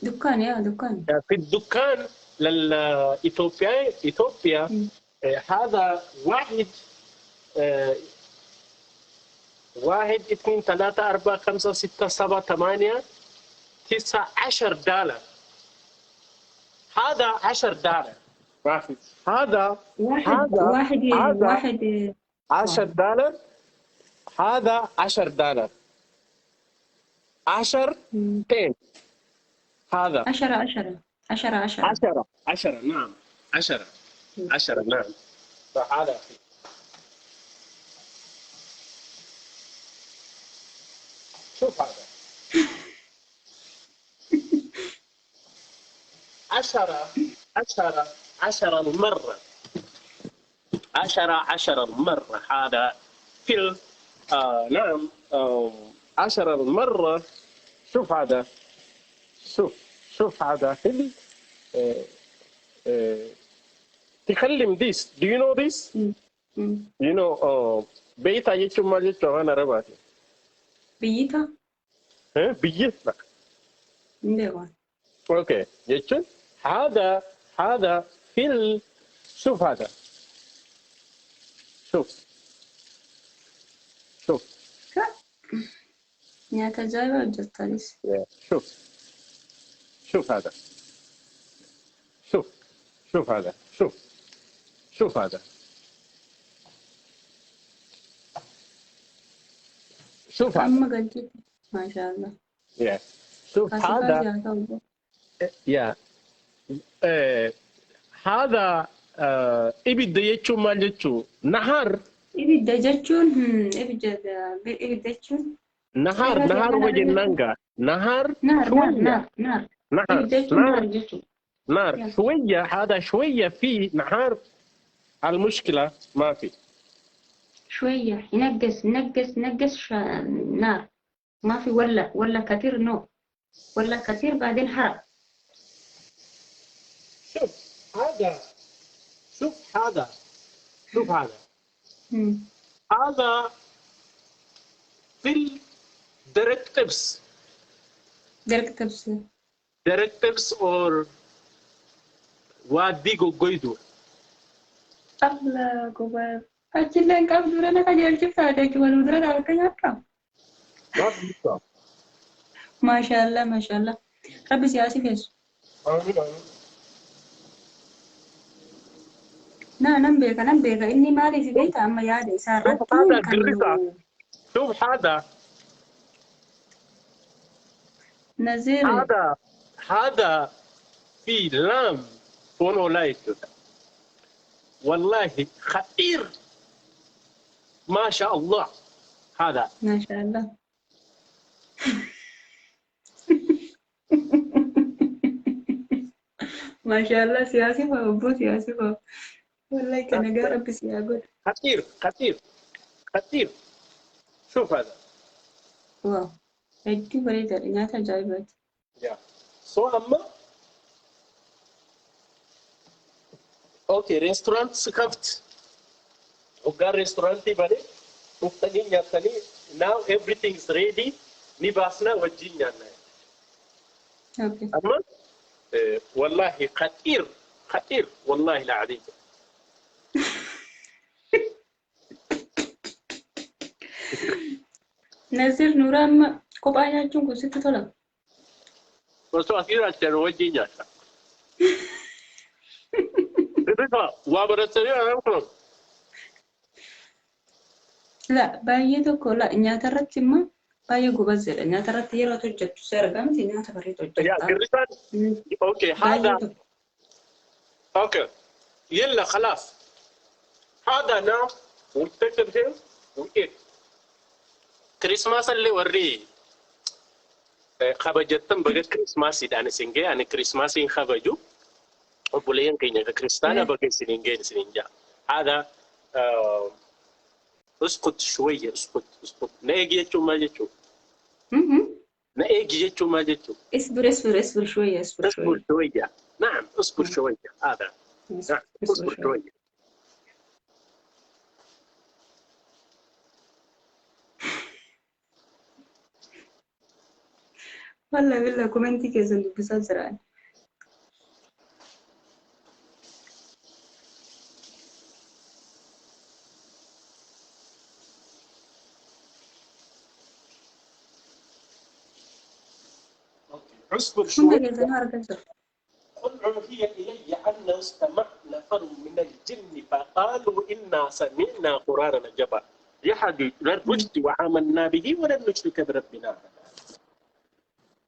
دكان يا دكان في الدكان للإثيوبيين، إثيوبيا. هذا واحد 1 2 3 4 5 6 7 8 9 10 دولار. هذا 10 دولار. ما في هذا واحد هذا واحد 10 دولار. هذا 10 دولار. 10 10 هذا 10 10 10 10 10 10 نعم 10 10 نعم. فهذا شوف هذا 10 10 10 مرة 10 10 مرة. هذا في نعم 10 مرة. شوف هذا، شوف شوف هذا في تكلم this. Do you know this? You know بيتا يجوا ما يجوا أنا ربعتي. بيتا؟ بيتا. أوكي يجوا هذا هذا في شوف هذا، شوف شوف. Nyaata ajaa'ibaa hojjettanis. شوف، شوف هذا، شوف، شوف هذا، شوف، شوف هذا، شوف هذا. Amma galchitti. Maashaallah. Yeah. شوف Kaasifaa هذا. si haa ta'u. Yeah. هذا ibidda jechuun maal jechuu? نهار. Ibidda jechuun ibidda jechuun نهار. Irra نهار. deemaa. وجنان نهار. Naar naar. شوية. Naar naar. نهار. Ibidda jechuun نار. Naar jechuudha. نار. Yeah. شوية، هذا شوية في نهار، المشكلة ما في. شوية ينقص نقص نقص نار ما في ولا كثير، no، ولا كثير، بعدين حرق. شوف هذا، شوف هذا، شوف هذا. هذا في ደረቅ ጥብስ. ደረቅ ጥብስ. ደረቅ ጥብስ or waaddii goggoytu. Allah akbar. Achillee hin qabdu dura na qajeelchiftaa jechuudha. Waluu dura akka nyaattaa. Maashaallah, maashaallah. Rabbi siyaasi feessu. آمين آمين. Na nan beeka, nan beeka, inni maaliif beekta, amma yaada isaa شوف irratti هذا kan girrisa. شوف هذا. Naziir. هذا هذا في lamb foon hoolaa jechuudha. والله خطير، ما شاء الله هذا. Maashaallah. Maashaallah, siyaasi faa obboo siyaasi faa. Wallahi kana gaa rabbi siyaa godhu. خطير خطير خطير، شوف هذا. Wow. Hedduu bareedaadha, nyaata ajaa'ibaati. Yeah. So amma okay, restaurant ስከፍት hoggaan restaurantii bane dhuftanii nyaattanii. Now everything is ready, ni baasna, wajjin nyaanna. Okay. Amma والله خطير خطير، والله العظيم. Naziir Nuuraa, amma kophaa nyaachuun kun sitti tola? Osoo asii jiraachan wajjin nyaata. Bifa waa baratanii anaan kun. La baay'ee tokko la nyaata irratti immoo baay'ee gobazzeedha. Nyaata irratti yeroo ati hojjettu si argamti, nyaata bareedu Yeah. hojjetta. Girrisaan okay. Baay'ee هذا tokko. Okay, يلا خلاص، هذا now we take it here, we eat. Christmas illee warri kabajattan baga Christmasiidhaan isin ga'e. Ani Christmasiin kabaju, obboleeyyan keenya ka kiristaana baga isiniin ga'e isiniin ja'a. هذا اسكت شوية، اسكت اسكت، na eegi jechuun maal jechuu? Na eegi jechuun maal jechuu? اصبر اصبر اصبر شوية، اصبر. اصبر شوية. شوية، نعم، اصبر شوية، هذا نعم. اصبر اصبر شوية. شوية. Walla billa commentii keessan dubbisaa jiraan. اصبر Hunda شوية. keessanuu argaa jiru. قل أوحي إلي أنه استمع نفر من الجن فقالوا إنا سمعنا قرآنا عجبا يهدي إلى الرشد وآمنا به ولن نشرك بربنا أحدا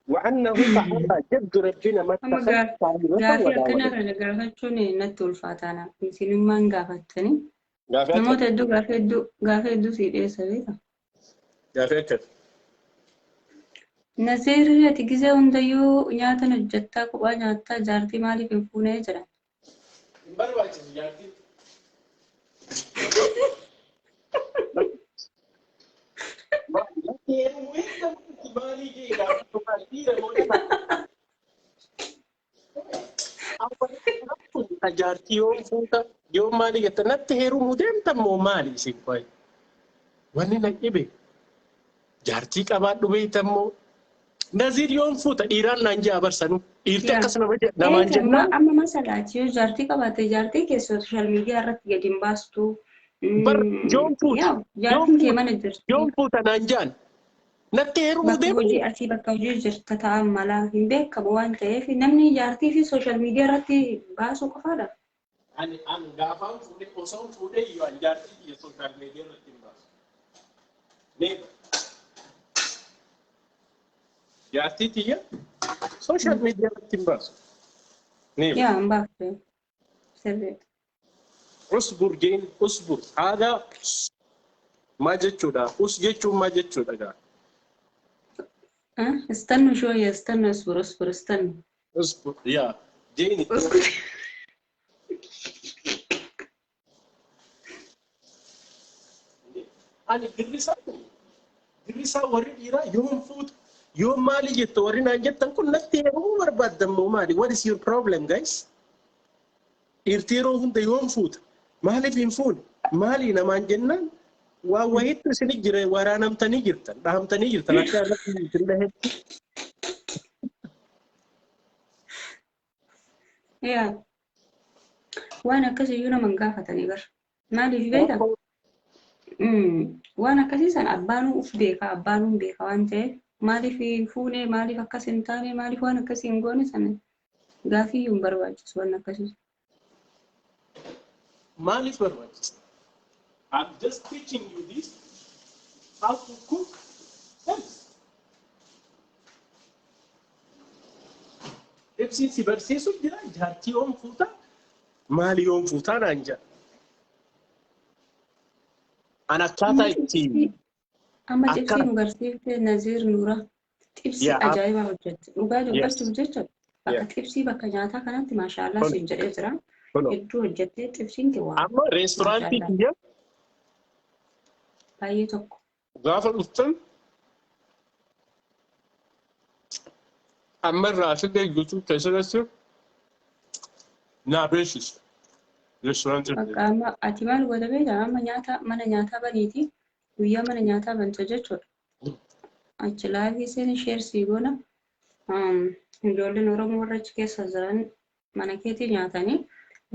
وأنه تعالى جد ربنا ما Amma اتخذ صاحبة gaafii ولا akkanaa ولد. Kana gaafachuun natti ulfaataana. Isinummaan gaafattanii. Gaafii Namoota hedduu gaafii hedduu sii dhiyeessa beektaa? Gaafii akkam? Naziirri, ati gizee hundayyuu nyaata hojjettaa, kophaa nyaattaa, jaartii maaliif hin fuunee jedhan. Hin barbaachisu jaartiin. Maalii jee gaafatu maal dhiira moo dhala? Jaartii yoom fuuta, yoom maali jetta, natti heerumuu deemtan moo maali isin qoy? Wanni na dhibe jaartii qabaadhu beektan moo Naziir yoom fuuta dhiiraan naan jaa barsanu dhiirti Yaa. akkas nama namaan jennaan. Amma masalaati yoo jaartii qabaatte, jaartii kee social media irratti gadi hin baastu. Bar yoom fuuta? Yaa Yoom jaartiin kee fuuta? Mana jirti. Yoom fuuta naan jaan. Natti heerumuu Bakka deemu. hojii asii bakka hojii jirta ta'an mala hin beekamu waan ta'eef namni jaartii fi social media irratti baasuu qofaadha. Ani gaafaan fuudhee osoo fuudhee iyyuu ani jaartii biyya social media irratti hin baasu. Never. Jaartii tiyya social media irratti hin baasu. Never. Yaa hin baafte. Sirriidha. اصبر jeen اصبر haadha maal jechuudha? Us jechuun maal jechuudha gaa? استنوا شوية، استنوا، اصبر اصبر، استنوا. اصبر yaa jeen. اصبر. Ani girrisaa girrisaa warri dhiiraa yoom fuutu yoom maali jettu warri naan jettan kun natti heerumuu barbaaddan moo maali? What is your problem, guys? Dhiirti yeroo hunda yoom fuuta? Maaliif hin fuune? Maali namaan jennaan waan wayiitti isinit jira waraanamtanii jirtan dhahamtanii jirtan akka irratti isin dhahetti. Yaa waan akkasiyyuu nama hin gaafatanii bara. Maaliif beektaa? Waan akkasii sana abbaanuu uf beeka, abbaanuu hin beeka waan ta'eef maaliif hin fuune, maaliif akkas hin taane, maaliif waan akkasii hin goone sana gaafiyyuu hin barbaachisu waan akkasii. Maaliif barbaachisa? I'm just teaching you this, how to cook rice. Ibsiin si barsiisu jira jaartii yoom fuuta maali yoom fuutaa naan jedha. An akkaataa itti Amma akka cibsii nu barsiifte Naziir Nuura xibsii ajaa'ibaa hojjette. Dhugaa dubbachuuf jecha bakka xibsii bakka nyaataa kanatti maashaallah siin jedhee jira. Hedduu hojjettee xibsiin kee waa Amma reesturaantii maashaallah kiyya baay'ee tokko. Gaafa dhuftan amma irraa fidee guutuu keessatti naa beeksisu. Reesturaantii Bakka amma ati maal goota beektaa? Amma nyaata mana nyaataa baniiti guyyaa mana nyaataa banta jechuudha. Achi live seen share sii goona. Ijoolleen Oromoo warra achi keessa jiran mana keetii nyaatanii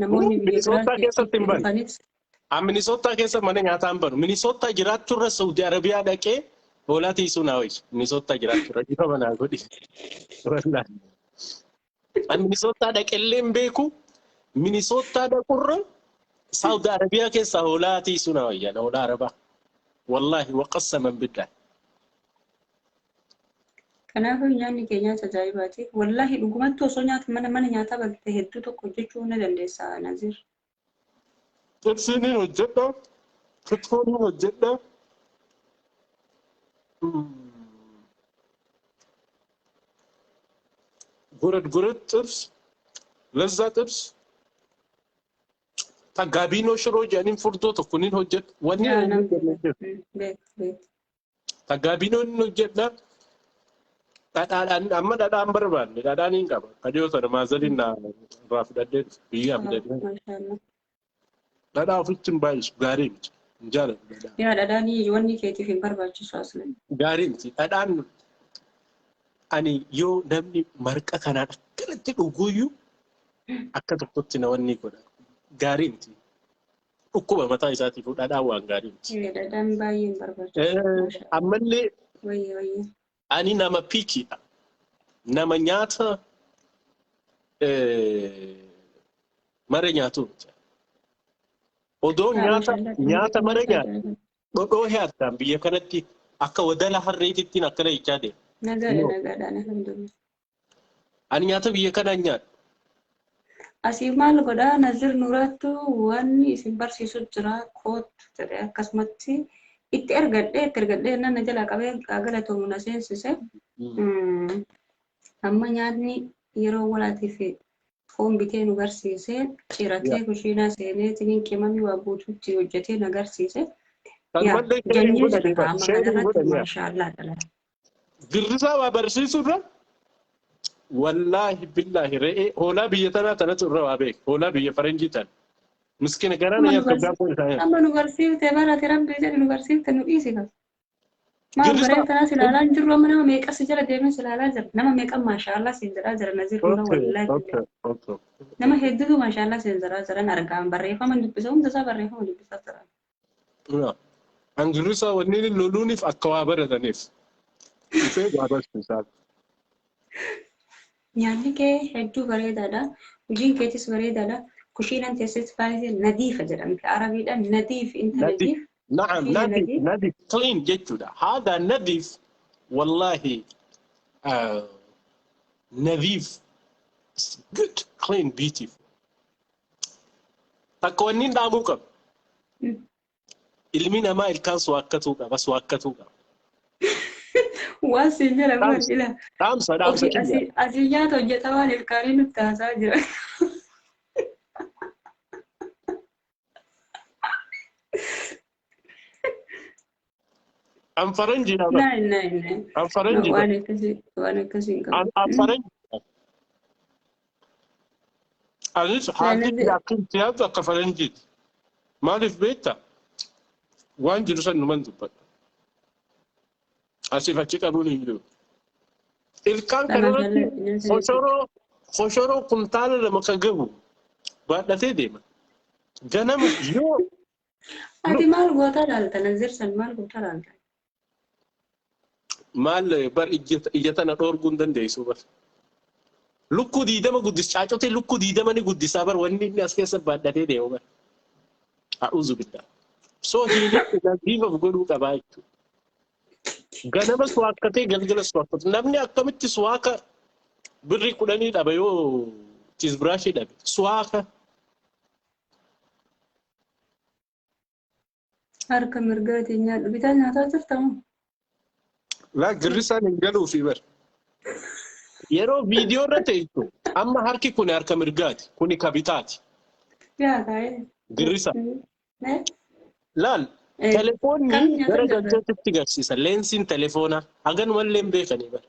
namoonni biyya biraa Minisootaa keessatti hin banu. dhufanis An Minisootaa keessa mana nyaataa hin banu. Minisootaa jiraachuurra Saudi Arabiyaa dhaqee hoolaa tiisuu naa wayya. Minisootaa jiraachuurra dhifa manaa godhi. Wallaahi. An Minisootaa dhaqellee hin beeku. Minisootaa dhaqurra Saudi Arabiyaa keessa hoolaa tiisuu naa wayya. Hoolaa Arabaa. Wallaahi وقسما بالله. Kanaafuu nyaanni kee nyaata ajaa'ibaati. Wallaahi dhugumatti osoo nyaata mana nyaataa balte hedduu tokko hojjechuu ni dandeessa Naziir. Xibsiin hin hojjedha. Kitfoon hin hojjedha. ጎረድ ጎረድ ጥብስ፣ ለዛ ጥብስ, tagaabinoo shiroo jedhaniin furdoo tokko nin hojjedha. Wanni Yaa ani nam hojjedhu jiru. Beek beek. Tagaabinoo nin hojjedha. Dhadhaadhaan amma dhadhaan barbaanne dhadhaan hin qaba. Kadhiyoo sana maazaliin na irraa fudhadhee biyyaa fudhadhee. Maashaallah. Dhadhaa ofitti hin baay'isu gaarii miti. Hin jaaladhu dhadhaa. Yaa dhadhaan wanni keetiif hin barbaachisu asli. Gaarii miti. Dhadhaan ani yoo namni marqa kanaan akkanatti dhuguyyuu akka tokkotti na wanni godha. Gaarii miti. Dhukkuba mataa isaatiif dhadhaan waan gaarii miti. Dhadhaan baay'ee hin barbaachisu. Maashaallah. Ammallee Wayyee wayyee. Ani nama picky dha. Nama nyaata mara nyaatu miti. Odoo Yaa nyaata maashaallah. nyaata mara Nyaata nyaatu ajaa'iba. dhodhoo heertaan biyya kanatti akka wadala harreetittiin akkana jechaa deema. Nagaadha No. nagaadhaan alhamdulillah. Ani nyaata biyya kanaa hin nyaadhu. Asii maal godhaa Nazir Nuurattu wanni isin barsiisu jira kootu jedhee akkasumatti itti ergadhee nan na jalaa qabee galatoomu na seensise. Amma nyaatni yeroo walaatiif foon bitee nu garsiise ciratee kushiinaa seenee qimamii waa guutuutti hojjetee nu agarsiise. Kan Yaa mallee share hin jennee godhanii jira bara. amma Share hin kanarratti godhanii. Maashaallah dhala. Girrisaa waa barsiisuu irra wallaahi billaahi re'ee hoolaa biyya tanaa tanatu irra waa beeka. Hoolaa biyya faranjii tana. Miskiina garaa na Amma nu nyaata barsiifte gaafa isaa nyaata. Amma nu barsiifte barate rabbi jedhi nu barsiifte nu dhiisi ka. Maal Girrisaa. bareen tanaa si ilaalaa hin jirru amma nama meeqa si jala deemee si ilaalaa jira. Nama meeqa maashaallah siin jedhaa jira Nazir Nura wallaahi billahi. Nama hedduutu maashaallah siin jedhaa jiran argaan barreeffama dubbisa hunda isaa barreeffama dubbisaa jira. An girrisaa wanni loluuniif akka waa barataniif. Dhufee waa barsiisaa. Nyaanni kee hedduu bareedaadha. Hojiin keetis bareedaadha. Kushiinaan teessis baay'ee nadiifa jedhamte. Arabiidhaan nadiif inta Nadiif. nadiif. نعم. Kushiina نظيف. nadiif. نظيف clean jechuudha. هذا نظيف والله، آه نظيف، It's good, clean, beautiful. Takka wanni hin dhaamuu qaba. Ilmi namaa ilkaan suwaakkatuu qaba, suwaakkatuu qaba. Waan siin jedhan maal Dhaamsa, ila. dhaamsa, dhaamsa Ofii kiyya. asii nyaata hojjetaa waan ilkaanii nutti haasaa jira. An faranjiidha bar. Naay naay naay. An faranji bar. Waan akkasii hin qabu. An faranjiidha. Anis haalli akkanti yaaddu akka faranjiiti. Maaliif beektaa? Waan jiru san numan dubbadha. Asiif achi qabuun hin jiru. Ilkaan kanarratti koshoroo kuntaala 2 ka gahu baadhatee deema. Ganama yoo Ati maal gootaa laalta? Nazir san maal gootaa laalta? Maal bar, ija tana dhoorguu hin dandeessu bar. Lukkuu 20 guddis, caacotee lukkuu 20 ni guddisaa bar wanni inni as keessa baadhatee deemu bar. A'uuzu billah. So hiinatti nadiifaaf godhuu qabaa jechuudha. Ganama suwaakkatee galgala suwaakkatu. Namni akkamitti suwaaka birrii 10 dhaba yoo toothbrushii dhabe? Suwaaka. Harka mirgaatiin nyaadhu. Bitaa nyaataa jirta moo? Laa, girrisaan hin galuufi bar. Yeroo viidiyoo irra ta'e amma harki kun harka mirgaati. Kuni ka bitaati. Yaa kaa'ee. Girrisa. Laal, telefoonni Kam nyaata gara jirra? galteetti garsiisa. Leensiin telefoonaa haganumallee hin beekanii bara.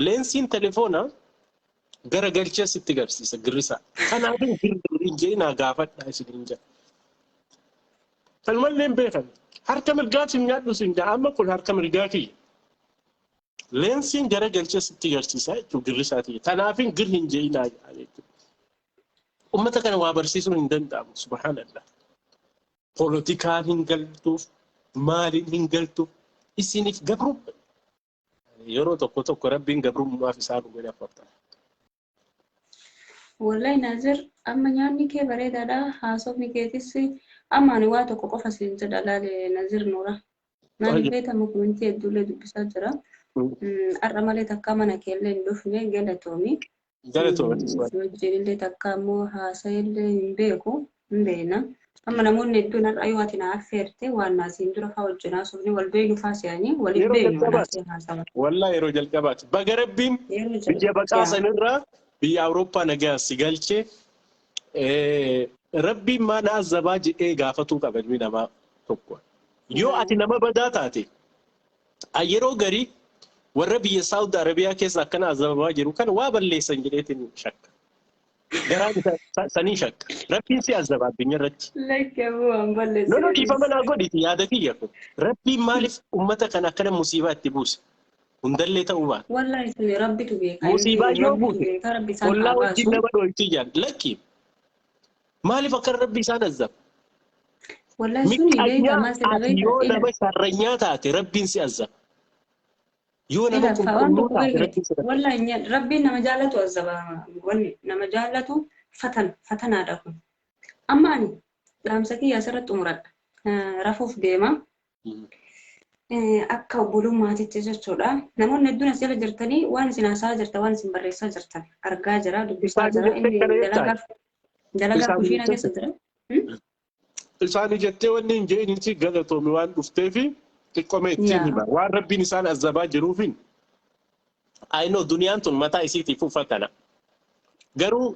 Leensiin telefoonaa gara galchee sitti garsiisa girrisa. Kanaafuu girri hin jedhinaa, gaafadhaa isiniin jedha. Kanumallee hin beekan. Harka mirgaatiin nyaadhu siin jedha. Amma kun harka mirgaa kiyya. Leensiin gara galchee sitti garsiisa jechuudha girrisaati. Kanaafin gir hin jedhinaa jechuudha. Uummata kana waa barsiisuun hin danda'amu. Subhaanallah. Poolitikaan hin galtuuf, maaliin hin galtuuf, isiniif gabrummaa. Yeroo tokko tokko Rabbiin gabrummaaf isaan godhe afurta. Wallahi Naazir, amma nyaanni kee bareedaadha. Haasofni keetis amma ani waa tokko qofa siin jedha, laale Naazir Nuura. Maaliif beekama, kumintii hedduullee dubbisaa jira. Har'a malee takka mana keellee hin dhufne, galatoomi. Galatoomati. Si wajjin illee takka immoo haasa'ellee hin beeku, hin beekna. Amma namoonni hedduun har'a yoo ati na affeerte waan naasiin dura fa'aa wajjin haasofne wal beeknu fa'aa se'anii wal hin Yeroo beeknu jalqabaati. naasii haasawa. Wallaa yeroo jalqabaati. Baga Rabbiin Yeroo biyya baqaa jalqabaa. sanirraa biyya Awurooppaa nagaa si galchee, Rabbiin maa na azabaa jedhee gaafatuu qaba ilmi namaa tokko. Yoo ati nama badaa taate, yeroo garii warra biyya Saawud Arabiyaa keessa akkana azabamaa jiru kana waa balleessan jedheetiin shakka. Garaan isaa sanii shakka. Rabbiin si azaba addunyaa irratti. Lakki aboo, waan No, no, balleessine. dhiifama naa godhiti, yaada kiyya kun. Rabbiin maaliif uummata kana akkana musiibaa itti buuse? Hundallee ta'uu baata. Wallahi suni Rabbitu beeka. Musiibaa yoo Rabbitu buute beeka, Rabbi isaan ollaa haa wajjin baasu. nama dhoyti jaan. Lakki, maaliif akkana Rabbi isaan azaba? Wallahi suni beeka Miqqanyaa maal jedha ati beeka yoo ila nama sharranyaa taate Rabbiin si azaba. Yoo nama ila faa waan qulqulluu tokko taate beeka. Rabbiin si azaba. Wallahi Rabbiin nama jaallatu azaba, wanni nama jaallatu fatan fatanaadha kun. Amma ani dhaamsa kiyya asirratti xumuradha. Rafuuf deema. Akka obbolummaatitti jechuudha. Namoonni hedduun as jala jirtanii waan isin haasa'aa jirtan, waan isin barreessaa jirtan argaa jira, dubbisaa Isaanii jira. jettee Inni kana jettaa? dalagaa Isaanii kushiina jettee? keessa jira. Isaanii jettee wanni hin je'initti galatoomi waan dhufteefi xiqqoome ittiin hima. Waan Rabbiin isaan azabaa jiruufin. I know duniyaan tun mataa isiitiif uffatana. Garuu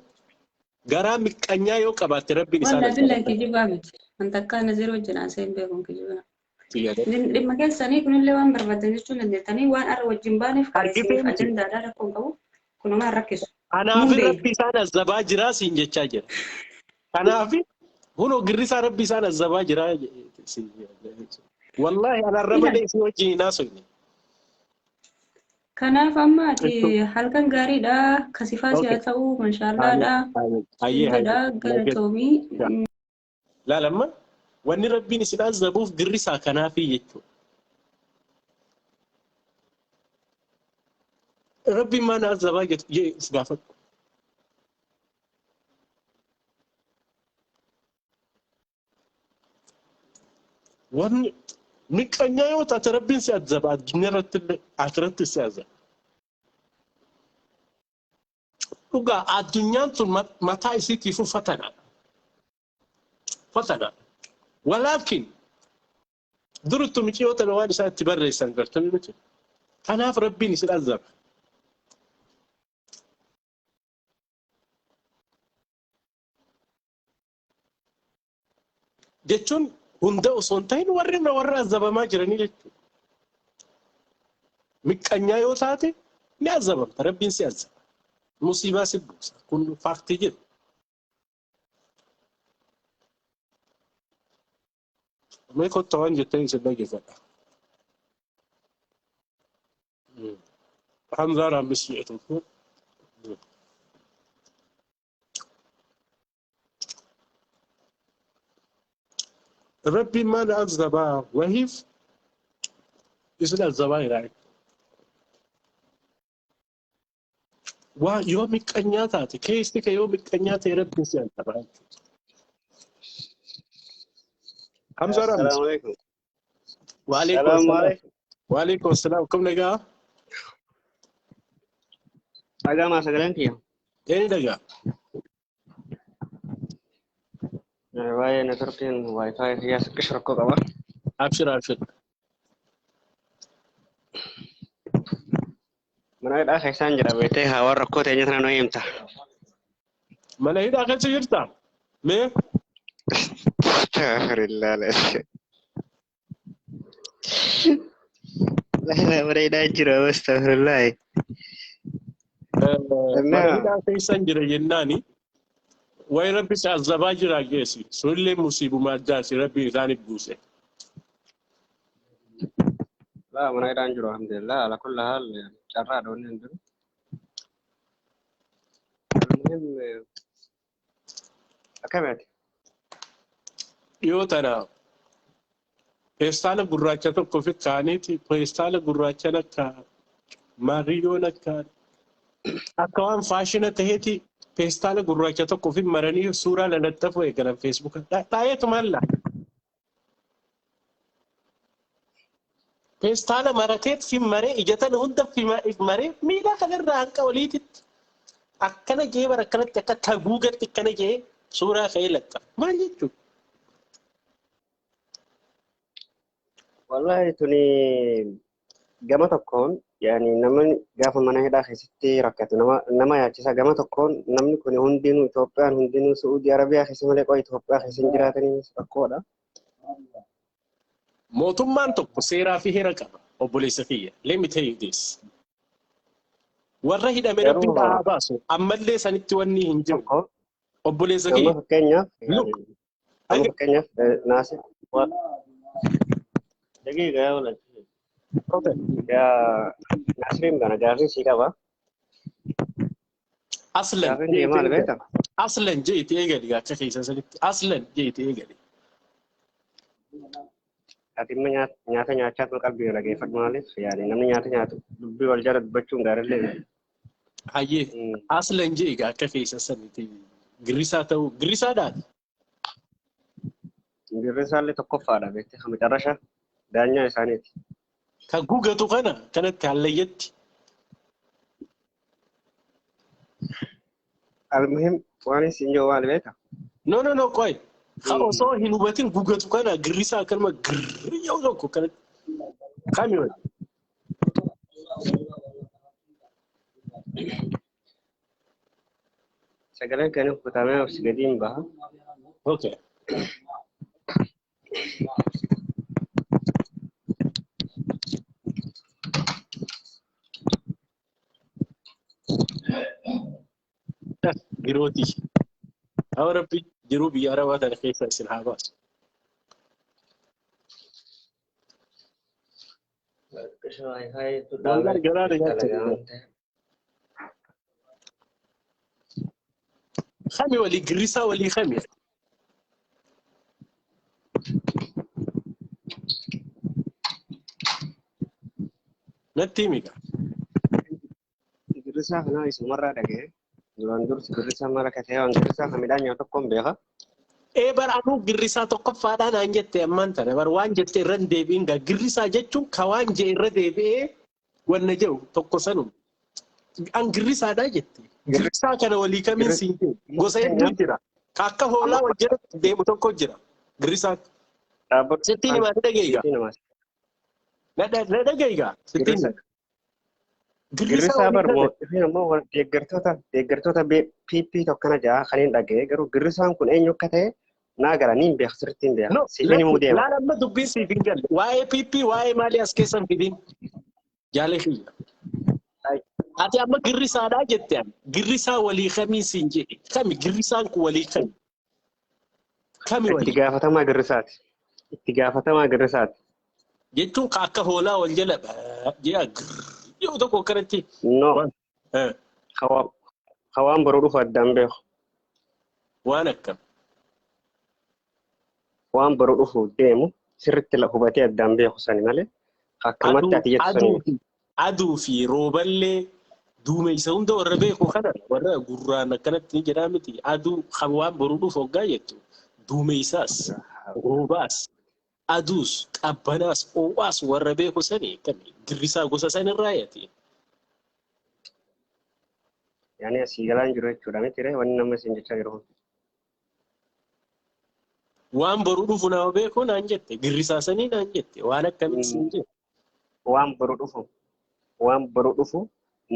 garaa miqqanyaa yoo qabaatte Rabbiin isaan Wallahi billahi azaba. kijibaa miti. Wanta akka Nazir wajjin haasa'ee hin beekuun kijibaa. Dhimma keessanii kunillee waan barbaadan jechuun dandeettanii waan har'a wajjin baaneef karaa Argitee isiniif miti. ajandaadhaa rakkoon qabu kunumaan rakkisu. Kanaaf Mun beeka. Rabbi isaan azabaa jiraa siin jechaa jira. Kanaaf hunoo girrisaa Rabbi isaan azabaa jiraa siin jedha. Wallaahi anarra Ila malee isin wajjin hin haasofne. Kanaaf amma ati halkan gaariidha. Kasifaas haa ta'u, mashaallaadha. Hayyee Siin jedha hayyee. galatoomii. Laalamma. Wanni Rabbiin isin azabuuf girrisaa kanaafii jechuudha. Rabbiin maa na azabaa jee of gaafadhu. Wanni miqqanyaa yoo taate Rabbiin si azaba addunyaa irratti illee akiratti si azaba. Dhugaa addunyaan tun mataa isiitiifuu fatana. Fatana. Walaakin durittu miciyoo tana waan isaan itti barreessan gartanii miti. Kanaaf Rabbiin isin azaba. Jechuun hunda osoo hin ta'in warri warra azabamaa jiranii jechuudha. Miqqanyaa yoo taate ni azabamta, Rabbiin si azaba. Musiibaa si buusa. Kun faaktii jiru. Mee kotta waan jettan isin dhaggeeffadha. Hamzaa Raammis jedhu tokko. Rabbiin maal azabaa wahiif isin azabaa jira. Waa yoo miqqanyaa taate keessi kee yoo miqqanyaa ta'e Rabbiin si azabaa jechuudha. Hamzaa Raammis. Assalamu alaikum. Waalaikum Assalamu salaam. alaikum. Waalaikum salaam. Akkam nagaa? Dhaga'amaa sagaleen kiyya. Eenyu dhagaa? Waa'ee networkiin wifi kiyyaa xiqqishu rakkoo qaba. Abshir abshir. Mana hidhaa keessaan jira beektee haa waan rakkoo teenya tana nu himta. Mana hidhaa keessa jirtaa? Mee? Astaghfirullah. Mana hidhaa jira astaghfirullah. Mana hidhaa keessan jira jennaani wayi rabbi si azabaa jira geessi sunillee musiibuma addaati rabbi isaaniif buuse. Laa mana hidhaan jiru alhamdulillah ala kulli haal carraa dhoonni hin jiru. Almuhim akkamitti? Dhiyoo tana feestaala gurraacha tokko fi kaaniiti feestaala gurraacha akka maariyyoon akka akka waan faashina taheeti feestaala gurraacha tokko fi maranii suuraa lalaxxafuu eegalan feesbuuka. Taa'eetu maalla. Feestaala marateet fi maree ija tana hunda fi maree miila kanarraa hanqa oliititti akkana jee bara akkanatti akka taguugatti akkana jee suuraa ka'ee laxxafa. Maal jechuudha? Wallahi tuni gama tokkoon yaani namni gaafa mana hidhaa keessatti rakkatu nama nama yaachisa gama tokkoon namni kun hundinuu Itoophiyaan hundinuu Su'uudii Arabiyaa keessa malee qofa Itoophiyaa keessa hin jiraatanii rakkoodha. Mootummaan tokko seeraa fi heera qaba obboleessa kiyya. Let me tell you this. Warra hidhame Garuu rabbiin haa baasu. Ammallee sanitti wanni hin jiru. tokko Obboleessa amma kiyya. fakkeenyaaf Look. amma fakkeenyaaf naasir daqiiqa yaa wala Okay. yaa Naasiriin kana gaafii sii qaba. Aslan Gaafiin kiyya maal beektaa? Aslan jeeti eegali akka keessa sanitti. Aslan jeeti eegali. Ati immoo nyaata nyaachaa tun qalbii dhaggeeffadhu maaliif yaani namni nyaata nyaatu dubbii wal jala dubbachuun gaariillee miti. Hayyee aslan jee egaa akka keessa sanitti girrisaa ta'uu girrisaadhaan. Girrisaallee tokkoffaadha beektee kan macarrasha daanyaa isaaniiti. Kan gugatu kana kanatti hallayyatti. Almuhim waan isin jiru maal beektaa? No no no qoy. Ka osoo hin hubatin gugatu kana girrisaa akkanuma girriyyoo tokko kanatti. Kami wali? Sagaleen kan kutamee of gadiin baha. Okay. Girooti. Haa Rabbi jiruu biyya Arabaa tana keessa isin haa baasu. Wallahi garaa na nyaata. Kami walii girrisaa walii kami? Natti himi gaa. Girrisaa kanaa isumarraa dhaga'e. Duraan dursi girrisaa maal akka ta'e waan girrisaa kan midhaan nyaatu tokkoon beeka. Ee bar anuu girrisaa tokkoffaadhaa naan jette ammaan tana bar waan jette irra hin deebi'in gaa girrisaa jechuun ka waan jee irra deebi'ee wanna jedhu tokko sanuma. An girrisaadhaa jette. Girrisaa kana walii kamiin siin jedhu gosa hedduu jira. Ka akka hoolaa wal jala deemu tokko jira. Girrisaa. Dhaabbata. Sittiin himaa na dhaga'i gaa. Sittiin himaa. Na dhaga'i gaa. Sittiin Girrisaa. himaa. Girrisaa Girrisaa walii bar kana. mootiin immoo deeggartoota PP tokkana ja'a kan hin dhaga'e garuu girrisaan kun eenyu akka ta'e naa gara niin beeka sirriitti hin beeka. No, Siifin himuu lakki deema. laala amma dubbiin siif hin galle. Waa'ee PP waa'ee maalii as keessa hin fidin. Jaalee kiyya. Ati amma girrisaadhaa jette ani. Girrisaa walii kamii siin jedhe. Kami girrisaan kun walii kami? Kami Itti walii? gaafatamaa girrisaati. Itti gaafatamaa girrisaati. Jechuun ka akka hoolaa wal jala jedha yoo tokko akkanatti. No. Waan Hawaan boruu dhufu addaan beeku. Waan akkam. Waan boruu dhufu deemu sirriitti hubatee addaan beeku sani malee akkamatti ati jettu sani. Aduu fi rooballee duumessa hunda warra beeku kana warra gurraan akkanatti ni jedhaa miti. Aduu kan waan boruu dhufu hoggaa jettu duumessaas roobaas aduus qabbanaas ho'aas warra beeku sani akkami girrisaa gosa sanirraa yaati. Yaani asii galaan jiru jechuudha miti ree wanni nama isin jechaa jiru kun. Waan boruu dhufu nama beeku naan jette girrisaa sanii naan jette waan akkamiin siin jette. Waan boruu dhufu waan boruu dhufu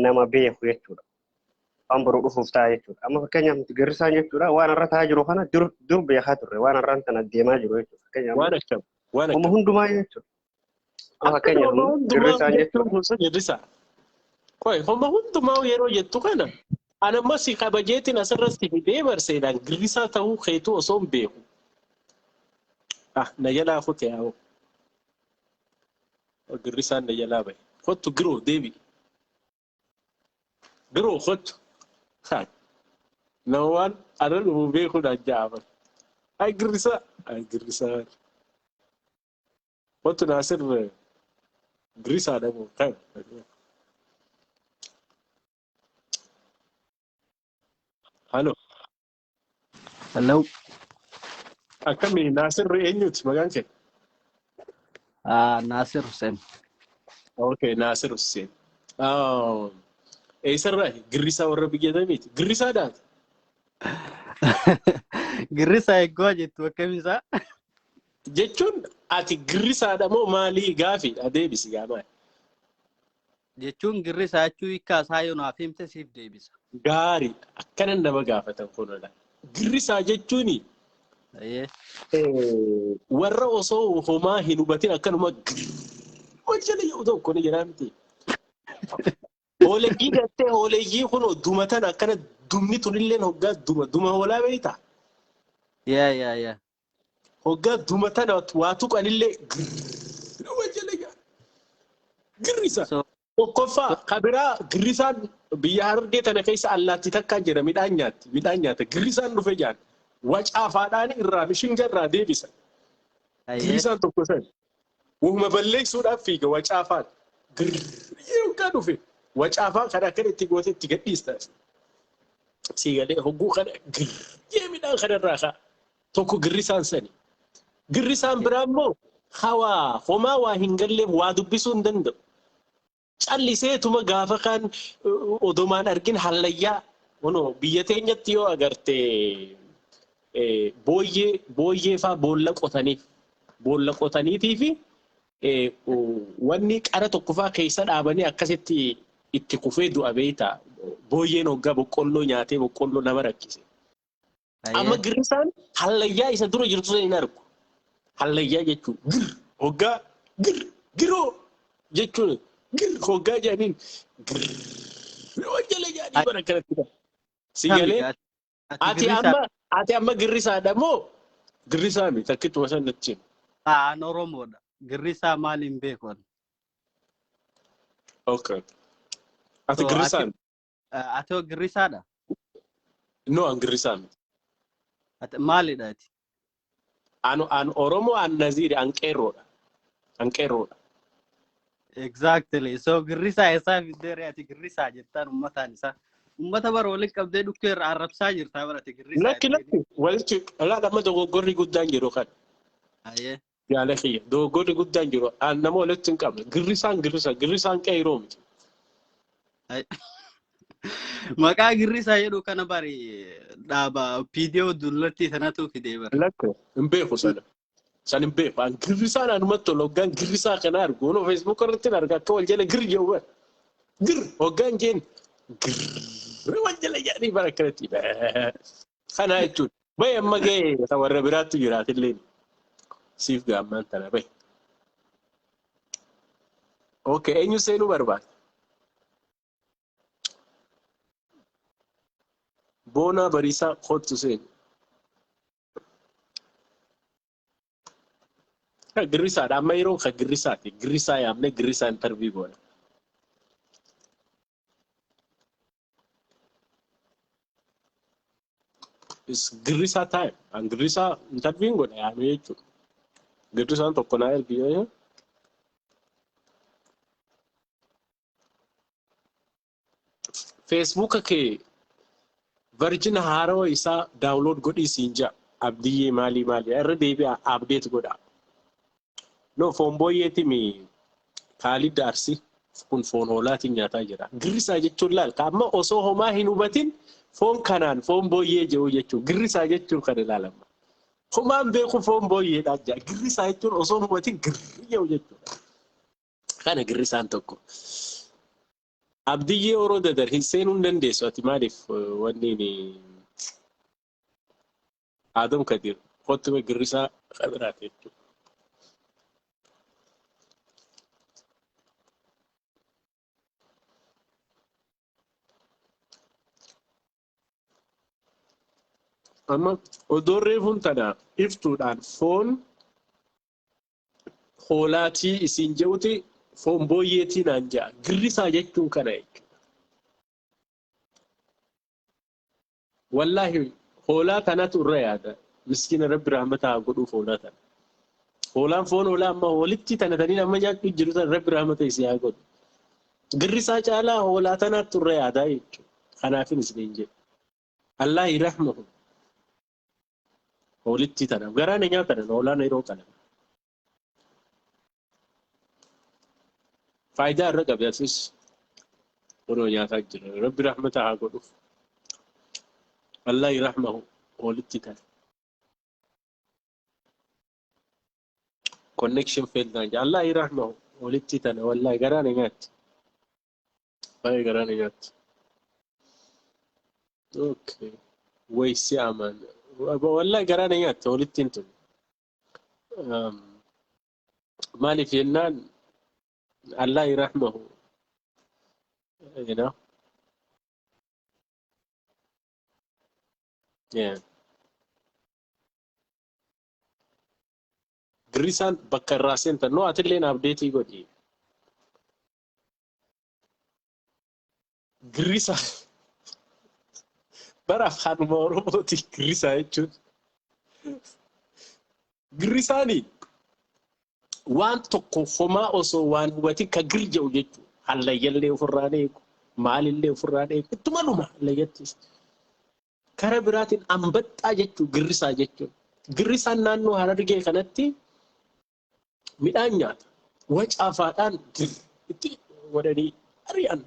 nama beeku jechuudha. Waan boruu dhufuuf ta'a jechuudha. Amma fakkeenyaaf nuti girrisaan jechuudha waan irra taa'aa jiru kana dur dur beekaa turre waan irraan tana deemaa jiru jechuudha. Fakkeenyaaf Waan akkam waan homa akkam. hundumaa jechuudha. Amma Akka fakkeenyaaf homa hundumaa girrisaan jechuun jechuudha. gosa girrisaa. Qoy homa hundumaa yeroo jettu kana ana ammoo si kabajeetiin asirratti fidee barseedhaan girrisaa ta'uu keetu osoo hin beeku. Ah na jalaa kute haa girrisaan na jalaa bahe. Kottu giroo deebi. Giroo kottu. Ha nama waan ana dhufu beekuudhaan ja'aman. Ay girrisaa ay girrisaa. Kottu Naasir girrisaadha moo kan. Halo. Hello. Akkami Naasir eenyuti maqaan kee? Nasir Hussein. Okay, Naasir Hussein. Eessarraa girrisaa warra biyya kamiiti? Girrisaadhaati. Girrisaa eeggoo jettu akkamisaa? Jechuun ati girrisaadha moo maalii gaafiidha deebisi gaa maali? Jechuun girrisaa jechuu hiikkaa isaa yoo naaf himte siif deebisa. Gaarii akkana nama gaafatan kunodha. Girrisaa jechuun Ayyee. warra osoo homaa hin hubatin akkanuma wal jala yoo tokko ni jedhaa miti. Hooleyyii gartee hooleyyii kun dumatan akkana dumni tunilleen hoggaa duma duma hoolaa beektaa? Yaa yaa yaa. Hoggaa duma tana waa tuqanillee wal jala yaa. Girrisa. So Tokkoffaa kabiraa girrisaan biyya Harargee tana keessa allaattii takkaan jira midhaan nyaatti midhaan nyaata girrisaan dhufe jaan wacaafaadhaan irraa mishinga irraa deebisa. Ayyee. Girrisaan tokko san wahuma balleessuudhaaf fiiga wacaafaan girrii hoggaa dhufe wacaafaa kana akkana itti goote itti gadhiista. Sii galee hogguu kana girrii midhaan kana irraa ka'a. Tokko girrisaan sani. Girrisaan biraa immoo hawaa homaa waa hin galleef waa dubbisuu hin danda'u. Calliseetuma gaafa kaan odomaan argin hallayyaa kunoo biyya teenyatti yoo agarte booyyee booyyee faa boolla qotaniif boolla qotaniitii fi wanni qara tokko faa keessa dhaabanii akkasitti itti kufee du'a beektaa booyyeen hoggaa boqqolloo nyaatee boqqolloo nama rakkise. Amma girrisaan hallayyaa isa dura jirtu sana hin argu. Hallayyaa jechuun gir hoggaa gir giroo jechuun gir hoggaa jedhaniin gir waan jala jedhanii bara akkanatti ta'a. Si galee ati amma ati amma girrisaadha moo girrisaa miti akkittuma san natti himi. An Oromoodha. Girrisaa maal hin beeku ani. Okay. Ati So, girrisaa miti. Ati hoo girrisaadha? No an girrisaa miti. Ati maalidha ati? An Oromoo, an Naziiri, an qeerroodha. An qeerroodha. Exactly. So girrisaa eessaa fiddee ati girrisaa jettaan uummataan isaa. Uummata bara walitti qabdee dhukkee irraa arrabsaa jirtaa bara ati girrisaa. Lakki lakki walitti laala amma dogoggorri guddaan jiru kan. Ayyee. Jaala kiyya dogoggorri guddaan jiru an nama walitti hin qabne girrisaan girrisa girrisaan qeerroo miti. Maqaa girrisaa jedhu kana bari dhaaba PDO dullatti sanatu fidee bara. Lakki hin beeku sana. San hin beeku. An girrisaan anumatti tolu hoggaan girrisaa kana argu. Kunoo Facebook irratti hin arga akka wal jala gir jedhu bara. Gir hoggaan jeen girri wal jala jedhanii bara akkanatti. Kana jechuudha. Bayi amma ga'e warra biraattu jiraatillee. Siif gaammaan tana bayi. Okay, eenyu seenuu barbaada? Boonaa Bariisaa kottu seeni. Girrisaadha. Amma yeroo kan girrisaati. Girrisaa yaamnee girrisaa interview goona. Is girrisaa time. An girrisaa interview godha yaamee jechuudha. Girrisaan tokko naa ergi yoo Feesbuuka kee version haarawaa isaa download godhii siin ja'a. Abdiyyee maalii maalii irra deebi'aa update godhaa. No foon booyyeeti mi Kaalid Arsi kun foon hoolaatiin nyaataa jira. Girrisaa jechuun laal ka amma osoo homaa hin hubatin foon kanaan foon booyyee jedhu jechuun girrisaa jechuun kan ilaalama. Homaan beeku foon booyyeedhaan jira. Girrisaa jechuun osoo hin hubatin girri jedhu jechuudha. Kana girrisaan tokko. Abdiyyee Oroo Dadar hin seenuu hin dandeessu ati maaliif wanni ni Adam Kadir kottu girrisaa kabiraati jechuudha. Amma odoon reefuun tana iftuudhaan foon hoolaatii isiin je'uti foon booyyeetii naan ja'a. Girrisaa jechuun kana jechuudha. Wallaahi hoolaa tanatu irra yaada. Miskiina Rabbi rahmata haa godhuuf hoolaa tana. Hoolaan foon hoolaa amma walitti tana taniin amma nyaachuu jiru tana Rabbi rahmata isii haa godhu. Girrisaa caalaa hoolaa tanaatu irra yaadaa jechuudha. Kanaafin isiniin jedhe. Allaahi rahmahu. Hoolittii tana. Garaa na nyaatan hoolaan yeroo kana. Faayidaa irra qabe asis kunoo nyaataa jira. Rabbi rahmata haa godhuuf. Allaahi rahmahu hoolittii tana. Connection failed naan jedha. Allaahi rahmahu hoolittii tana wallaahi garaa na nyaatti. Baay'ee garaa na nyaatti. Okay. Way si aman. Wallahi garaa na nyaatte walittiin tun. Maaliif jennaan Allahi rahmahu. You know? Yeah. Girrisaan bakka irraa seentan noo atilleen abdeetii godhi. Girrisaa bara afaanuma Oromooti girrisaa jechuun. Girrisaani waan tokko homaa osoo waan hubatin ka gir jedhu jechuudha. Hallayyallee ofirraa eegu, maalillee ofirraa eegu, ittuma dhuma hallayyattis. Karaa biraatiin ambaxxaa jechuun girrisaa jechuun. Girrisaan naannoo Harargee kanatti midhaan nyaata. Wacaafaadhaan itti godhanii ari'an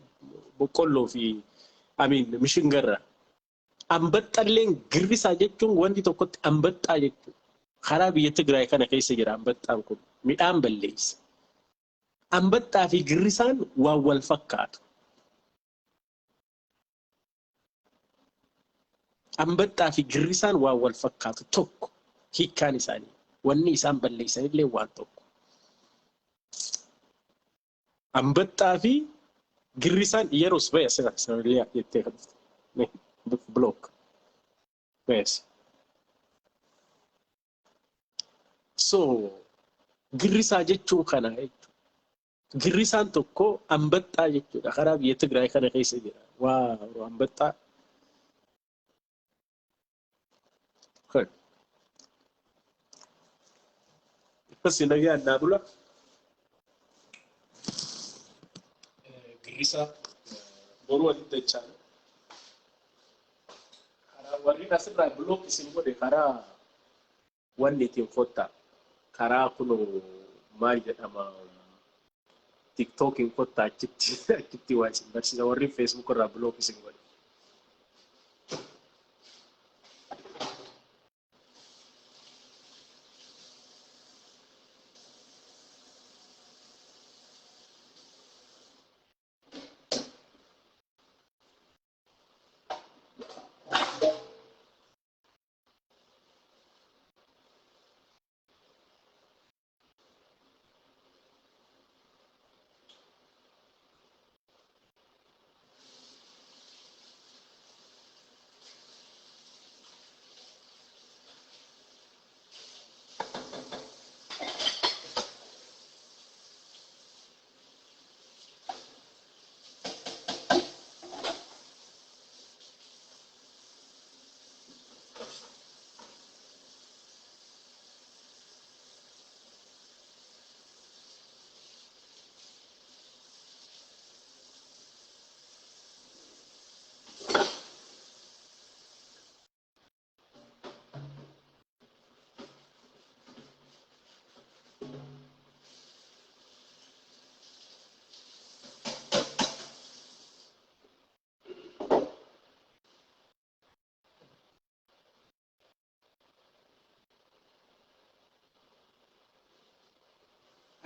boqqolloo fi amiin mishingarra. Ambaxxalleen girrisaa jechuun wanti tokkotti ambaxxaa jechuudha. Karaa biyya Tigraay kana keessa jira ambaxxaan kun midhaan balleessa. Ambaxxaa fi girrisaan waan wal fakkaatu. Ambaxxaa fi girrisaan waan wal fakkaatu tokko hiikkaan isaanii. Wanni isaan balleessanillee waan tokko. Ambaxxaa fi girrisaan yeroos ba'e asirra asirra jettee kan dhufte. Block. Yes. So girrisaa jechuun kana jechuudha. Girrisaan tokko ambaxxaa jechuudha. Karaa biyya Tigraay kana keessa jira. Waa ambaxxaa. Akkasii nagaa annaa bula. Girrisaa boruu walitti dachaa. Karaa warri asirraa block isin godhe karaa wanni ittiin kottaa. Karaa kunoo maal jedhama, TikTokiin kottaa, achitti waa isin barsiisa warri Facebook irraa block isin godhe.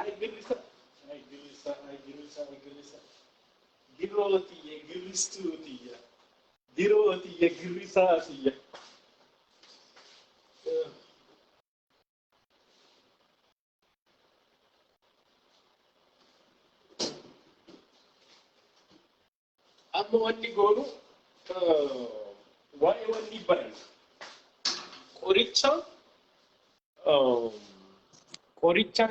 Ay girrisa, ay girrisa, ay girrisa, ay girrisa. Diroo tiyya, girristuu tiyya. Diroo tiyya, girrisaa tiyya. Amma wanni goonu waa'ee wanni baran qoricha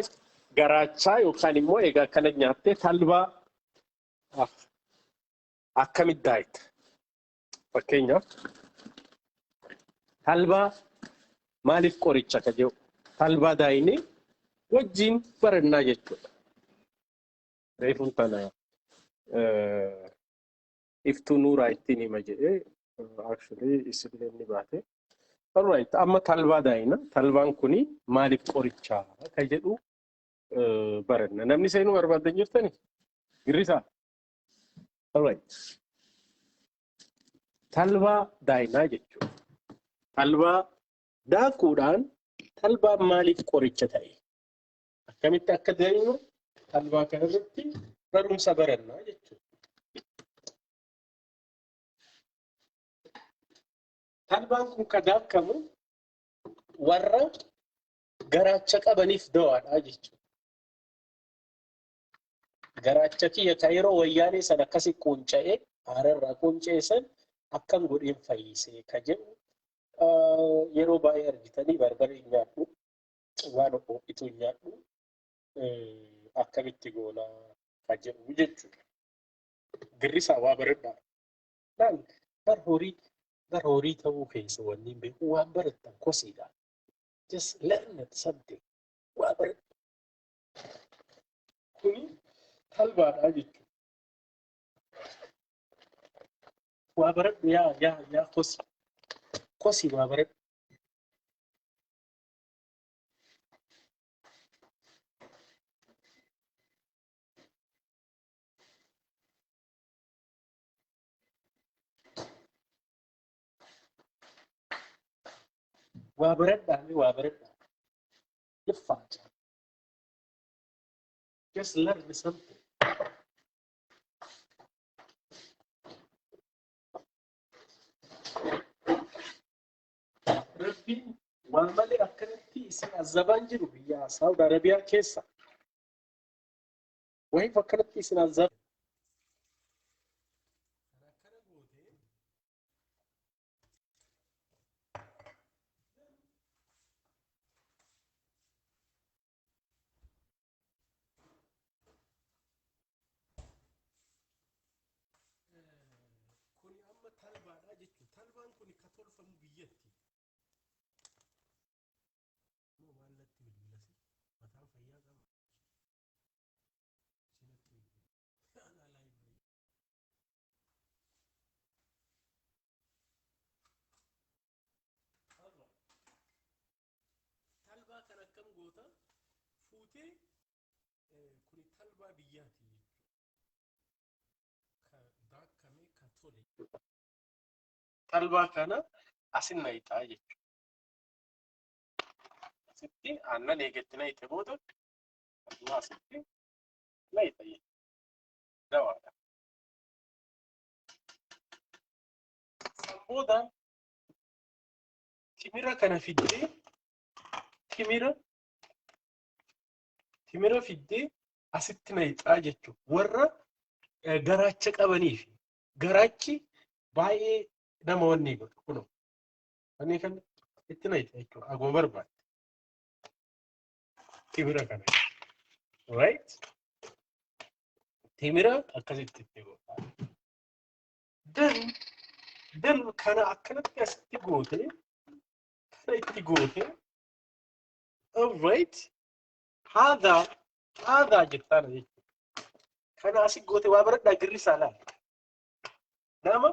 garaachaa yookaan immoo egaa kana nyaattee talbaa akkamitti daayita? Fakkeenyaaf, talbaa maaliif qoricha ka jedhu talbaa daayinee wajjin barannaa jechuudha. Reefuun tana iftuu nuuraa ittiin hima jedhee, actually isillee ni baate. Alright, amma talbaa daayina. Talbaan kuni maaliif qoricha ka jedhu baranna. Namni seenuu barbaadan jirtani? Girrisaa. Alright. Talbaa daayinaa jechuudha. Talbaa daakuudhaan talbaan maaliif qoricha ta'e? Akkamitti akka daayinu talbaa kanarratti barumsa barannaa jechuudha. Talbaan kun kan daakamu warra garaacha qabaniif dawaadha jechuudha. Garaacha kiyya kan yeroo wayyaanee sana akkasi qunca'ee haararraa qunca'e san akkam godheen fayyisee ka jedhu yeroo baay'ee argitanii barbaree hin nyaadhu, waan ho'itu hin nyaadhu, akkamitti goonaa ka jedhu jechuudha. Girrisaa waa baradhaa. Laal, bar horii ta'uu keessa wanni hin beeku waan barattan kosiidha. Just learn it something. Waa baradhu. Kuni talbaadha jechuudha. Waa baradhu yaa yaa yaa kosi. Kosi, waa baradhu. Waa baradhaa mee, waa baradhaa. Iffaacha. Just learn something. Rabbiin waan malee akkanatti isin azabaan jiru biyya Saawud Arabiyaa keessa. Wayiif akkanatti isin azab. Akkana gootee kuni amma talbaadha jechuudha. Talbaan kuni ka tolfamu biyyatti. Moo maallatti bilbilasi mataan Goota fuutee kuni talbaa biyyaati jechuudha. Ka daakkamee ka tole. Talbaa kana asin nayixaa jechuudha. Asitti aannan eegatti nayite booda talbaa asitti nayixa jechuudha. Dawaadha. San booda timira kana fiddee, timira fiddee asitti nayixaa jechuudha. Warra garaacha qabaniif garaachi baay'ee nama wanni godhu kunoo. Wanni kan itti nayita jechuudha. Aguma barbaadde. Timira kana. Right? Timira akkasitti itti goota. Then kana akkanatti asitti goote, kana itti goote, alright, haadhaa haadhaa jettaana jechuudha. Kana asi goote waa baradhaa girrisaa laala. Nama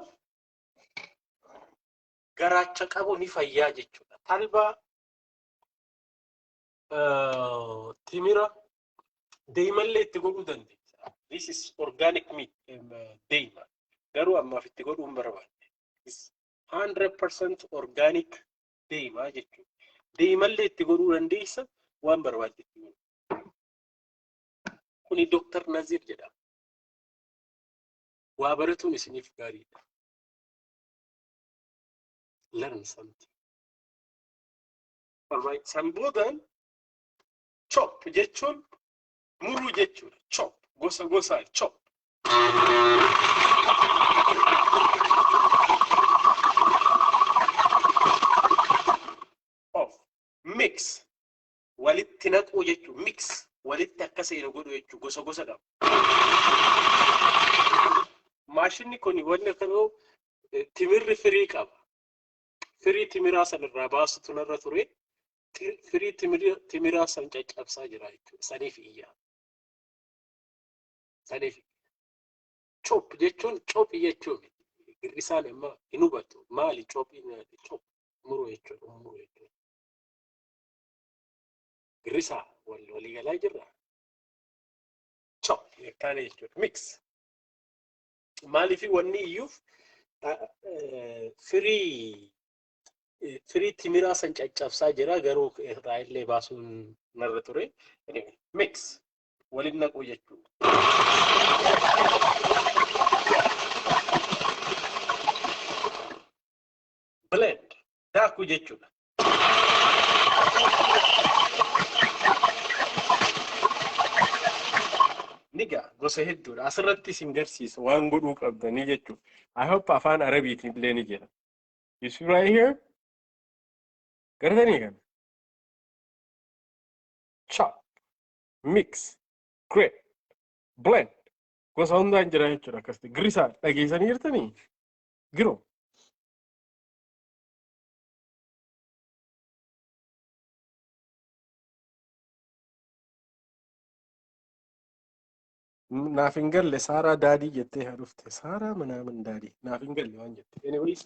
garaacha qabu ni fayyaa jechuudha. Talbaa, timira, deemallee itti godhuu dandeessa. This is organic meat, deema. Garuu ammaaf itti godhuu hin barbaanne. It's 100% organic deemaa jechuudha. Deemallee itti godhuu dandeessa, waan barbaadde itti godhu. Kuni Dr. Nazir jedhama. Waa baratuun isiniif gaariidha. Learn something. Alright, san boodaan chop jechuun muruu jechuudha. Chop gosa gosaa chop. Off. Mix walitti naquu jechuudha. Mix walitti akka seenu godhu jechuudha. Gosa gosa qaba. Maashinni kun wanni akkanoo timirri firii qaba. Firii timiraa sanirraa baasutu narra ture. Firii timiraa san caccabsaa jira jechuudha. Saniif iyya. Saniif chop jechuun chop jechuun girrisaan amma hin hubatu. Maali chopiin? Chop muruu jechuudha. Muruu jechuudha. Girrisaa walii galaa jirra. Chop jettaan jechuudha. Mix. Maaliif wanni iyyuuf firii timiraa san caccabsaa jira, garuu irraa illee baasuun narra ture. Anyway, mix waliin naquu jechuudha. Blend daakuu jechuudha. Niga gosa hedduudha. Asirratti isin garsiisa waan godhuu qabdanii jechuudha. I hope afaan Arabiitiin illee ni jira. You see right here? Gartanii kana? Chop, mix, grate, blend. Gosa hundaan jira jechuudha akkasitti. Girrisaa dhageessanii jirtanii? Giroo. Naaf hin galle. Saaraa daadii jettee haa dhufte. Saaraa manaaman daadii. Naaf hin galle waan jette. Anyways,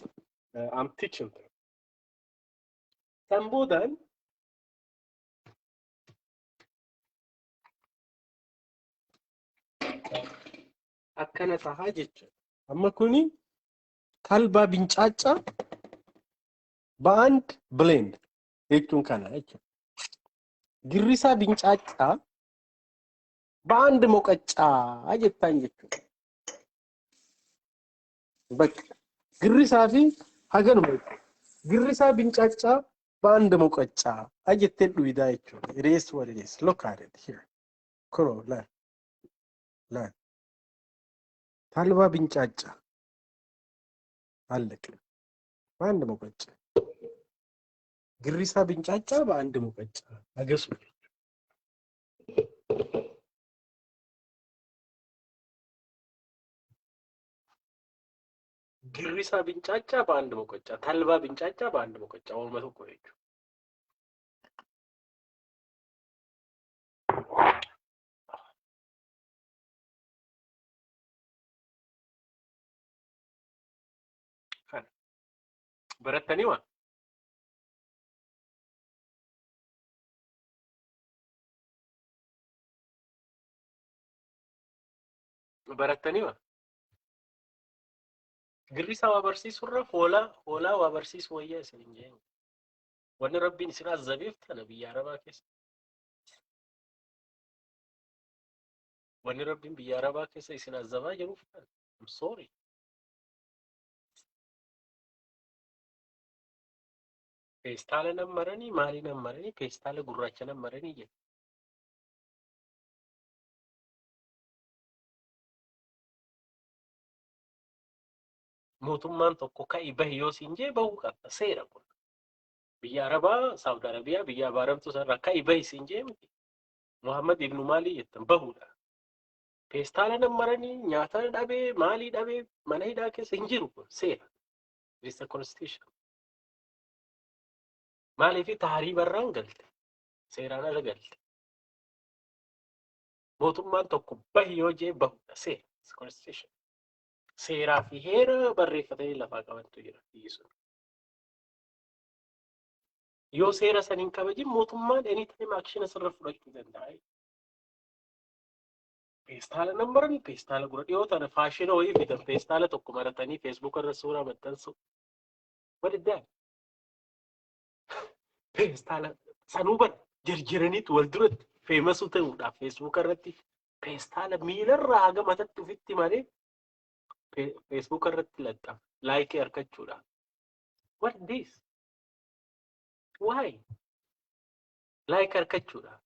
I'm teaching them. San boodaan akkana tahaa jechuudha. Amma kuni talbaa bincaacaa በአንድ blend jechuun kana jechuudha. Girrisaa bincaacaa በአንድ moqaccaa jettaan jechuudha. Bakka girrisaa fi haganuma jechuudha. Girrisaa bincaacaa በአንድ moqaccaa jettee dhuydaa jechuudha. It is what it is. Look at it here. Kunoo laal laal. Talbaa bincaacaa አለቀ። በአንድ ሙቀጫ ግሪሳ ቢንጫጫ በአንድ ሙቀጫ አገሱ። ግሪሳ ቢንጫጫ በአንድ ሙቀጫ፣ ተልባ ቢንጫጫ በአንድ ሙቀጫ ወልመ tokko jechuudha. Kana barattanii waan Barattanii wa? Girrisaa waa barsiisurra hoolaa hoolaa waa barsiisu wayyaa isin hin jeen. Wanni Rabbiin isin azzabeef tana biyya Arabaa keessa. Wanni Rabbiin biyya Arabaa keessa isin azzabaa jiruuf tana. I'm sorry. Peestaala nan maranii, maalii nan maranii, peestaala gurraacha nan maranii jedhu. Mootummaan tokko ka'i bahi yoo siin jee bahuu qabda. Seera kun. Biyya Arabaa, Saawud Arabiyaa, biyya abaaramtuu sanarraa ka'i bahi siin jee miti. Muhammad ibnu maalii jettan bahuudha. Peestaala nan maranii, nyaata dhabee, maalii dhabee, mana hidhaa keessa hin jiru kun seera. It is the constitution. Maaliif tahriiba irraan galte? Seeraan ala galte. Mootummaan tokko bahi yoo jee bahudha seera. It's constitution. Seeraa fi heera barreeffatanii lafaa qabantu jira biyyi sun. Yoo seera san hin kabajin, mootummaan anytime action asirra fudhachuu danda'a. Peestaala nan maranii, peestaala gura dhiyoo tana faashina wayii fidan, peestaala tokko maratanii Facebook irra suuraa maxxansu. What is that? Peestaala sanuu bara jirjiraniitu wal duratti famous ta'uudhaaf Facebook irratti peestaala miilarraa haga matatti ofitti malee Facebook irratti laxxafa like argachuudhaaf. What is this? Why? Like argachuudhaaf.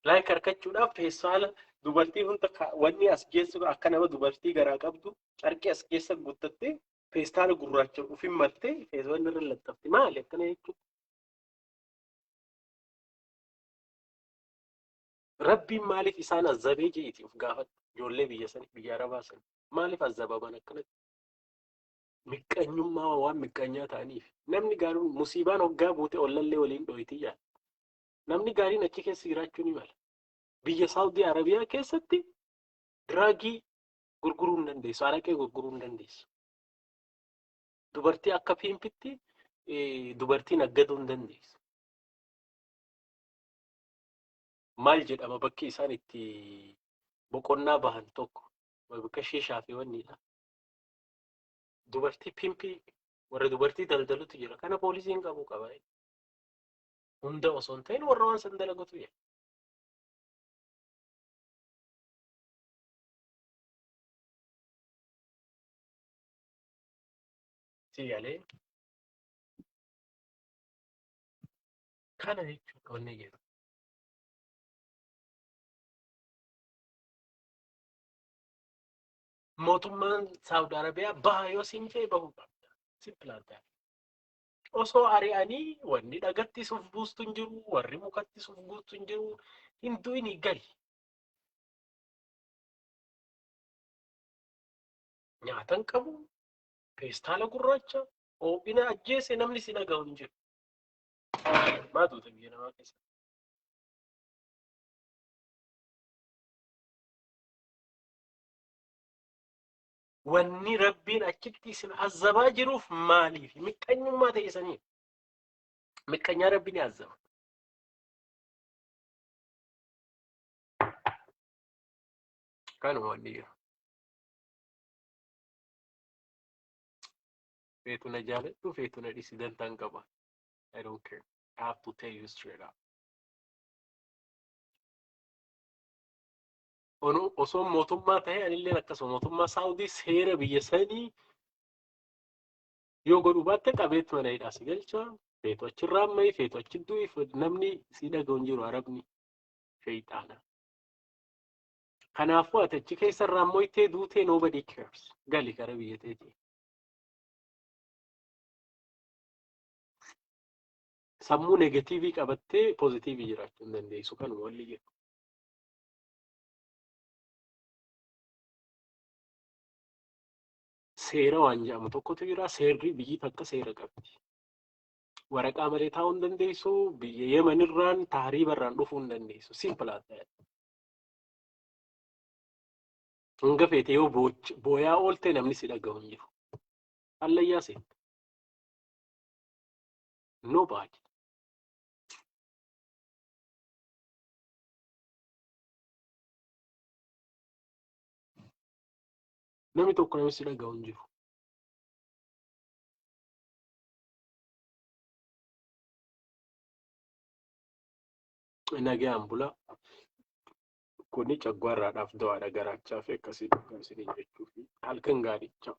Like argachuudhaaf peestaala dubartii hunda wanni as geessu akka nama dubartii garaa qabdu carqii as keessa guuttattee, peestaala gurraacha ofin martee feesbuukii irra laxxafti. Maali akkana jechuudha? Rabbiin maaliif isaan azzabee jeeti of gaafadhu. Ijoollee biyya sanii, biyya Arabaa sanii maaliif azzabaman akkanatti? Miqqanyummaa, waan miqqanyaa ta'aniif. Namni gaariin musiibaan hoggaa buute ollallee waliin dho'itii yaada. Namni gaariin achi keessa jiraachuu ni mala. Biyya Saawudii Arabiyaa keessatti drug gurguruu hin dandeessu, araqee gurguruu hin dandeessu. Dubartii akka pimpitti dubartii naggaduu hin dandeessu. Maal jedhama bakki isaan itti boqonnaa bahan tokko, bakka shiishaa fi wannidha. Dubartii pimp, warra dubartii daldalutu jira. Kana poolisiin qabuu qaba. Hunda osoo hin ta'in warra waan san dalagutu jira. Si galee? Kana jechuudha wanni jedhu. Mootummaan Saawud Arabiyaa baha yoo siin jedhe bahuu qabda. Simple as that. Osoo ari'anii wanni dhagatti suuf buustu hin jiru, warri mukatti suuf guutu hin jiru, hin du'ini, gali. Nyaata hin qabu, peestaala gurraacha, ho'ina ajjeese, namni si dhaga'u hin jiru. Maa duuta biyya namaa keessa? Wanni Rabbiin achitti isin azzabaa jiruuf maaliif? Miqqanyummaa ta'e saniif. Miqqanyaa Rabbi ni azzaba. Kanuma wanni jiru. Feetu na jaaladhu, feetu na dhisi, dantaan qaba. I don't care. I have to tell you straight up. Osoo mootummaa ta'e anilleen akkasuma mootummaa Saawudii seera biyya sanii yoo godhuu baatte qabeetti mana hidhaa si galcha. Feetu achirraa ammayi, feetu achi du'i, namni si dhaga'u hin jiru, Arabni sheeyxaana. Kanaafuu ati achi keessa irraa moytee duutee nobody cares. Gali gara biyya teetii. Sammuu negative qabattee positive jiraachuu hin dandeessu, kanuma walli jedhu. Seera waan jedhamu tokkotu jira. Seerri biyyi takka seera qabdi. Waraqaa malee taa'uu hin dandeessu. Biyya Yemenirraan tahriibarraan dhufuu hin dandeessu. Simple as that. Hanga feete yoo booyaa oolte namni si dhaga'u hin jiru. Hallayyaa seenta. Nobody. Namni tokko namni si dhaga'u hin jiru. Nagaan bulaa. Kuni cagwaarraadhaaf dawaadha garaachaa fi akkasii dhugaa isiniin jechuufi halkan gaarii. Ciao.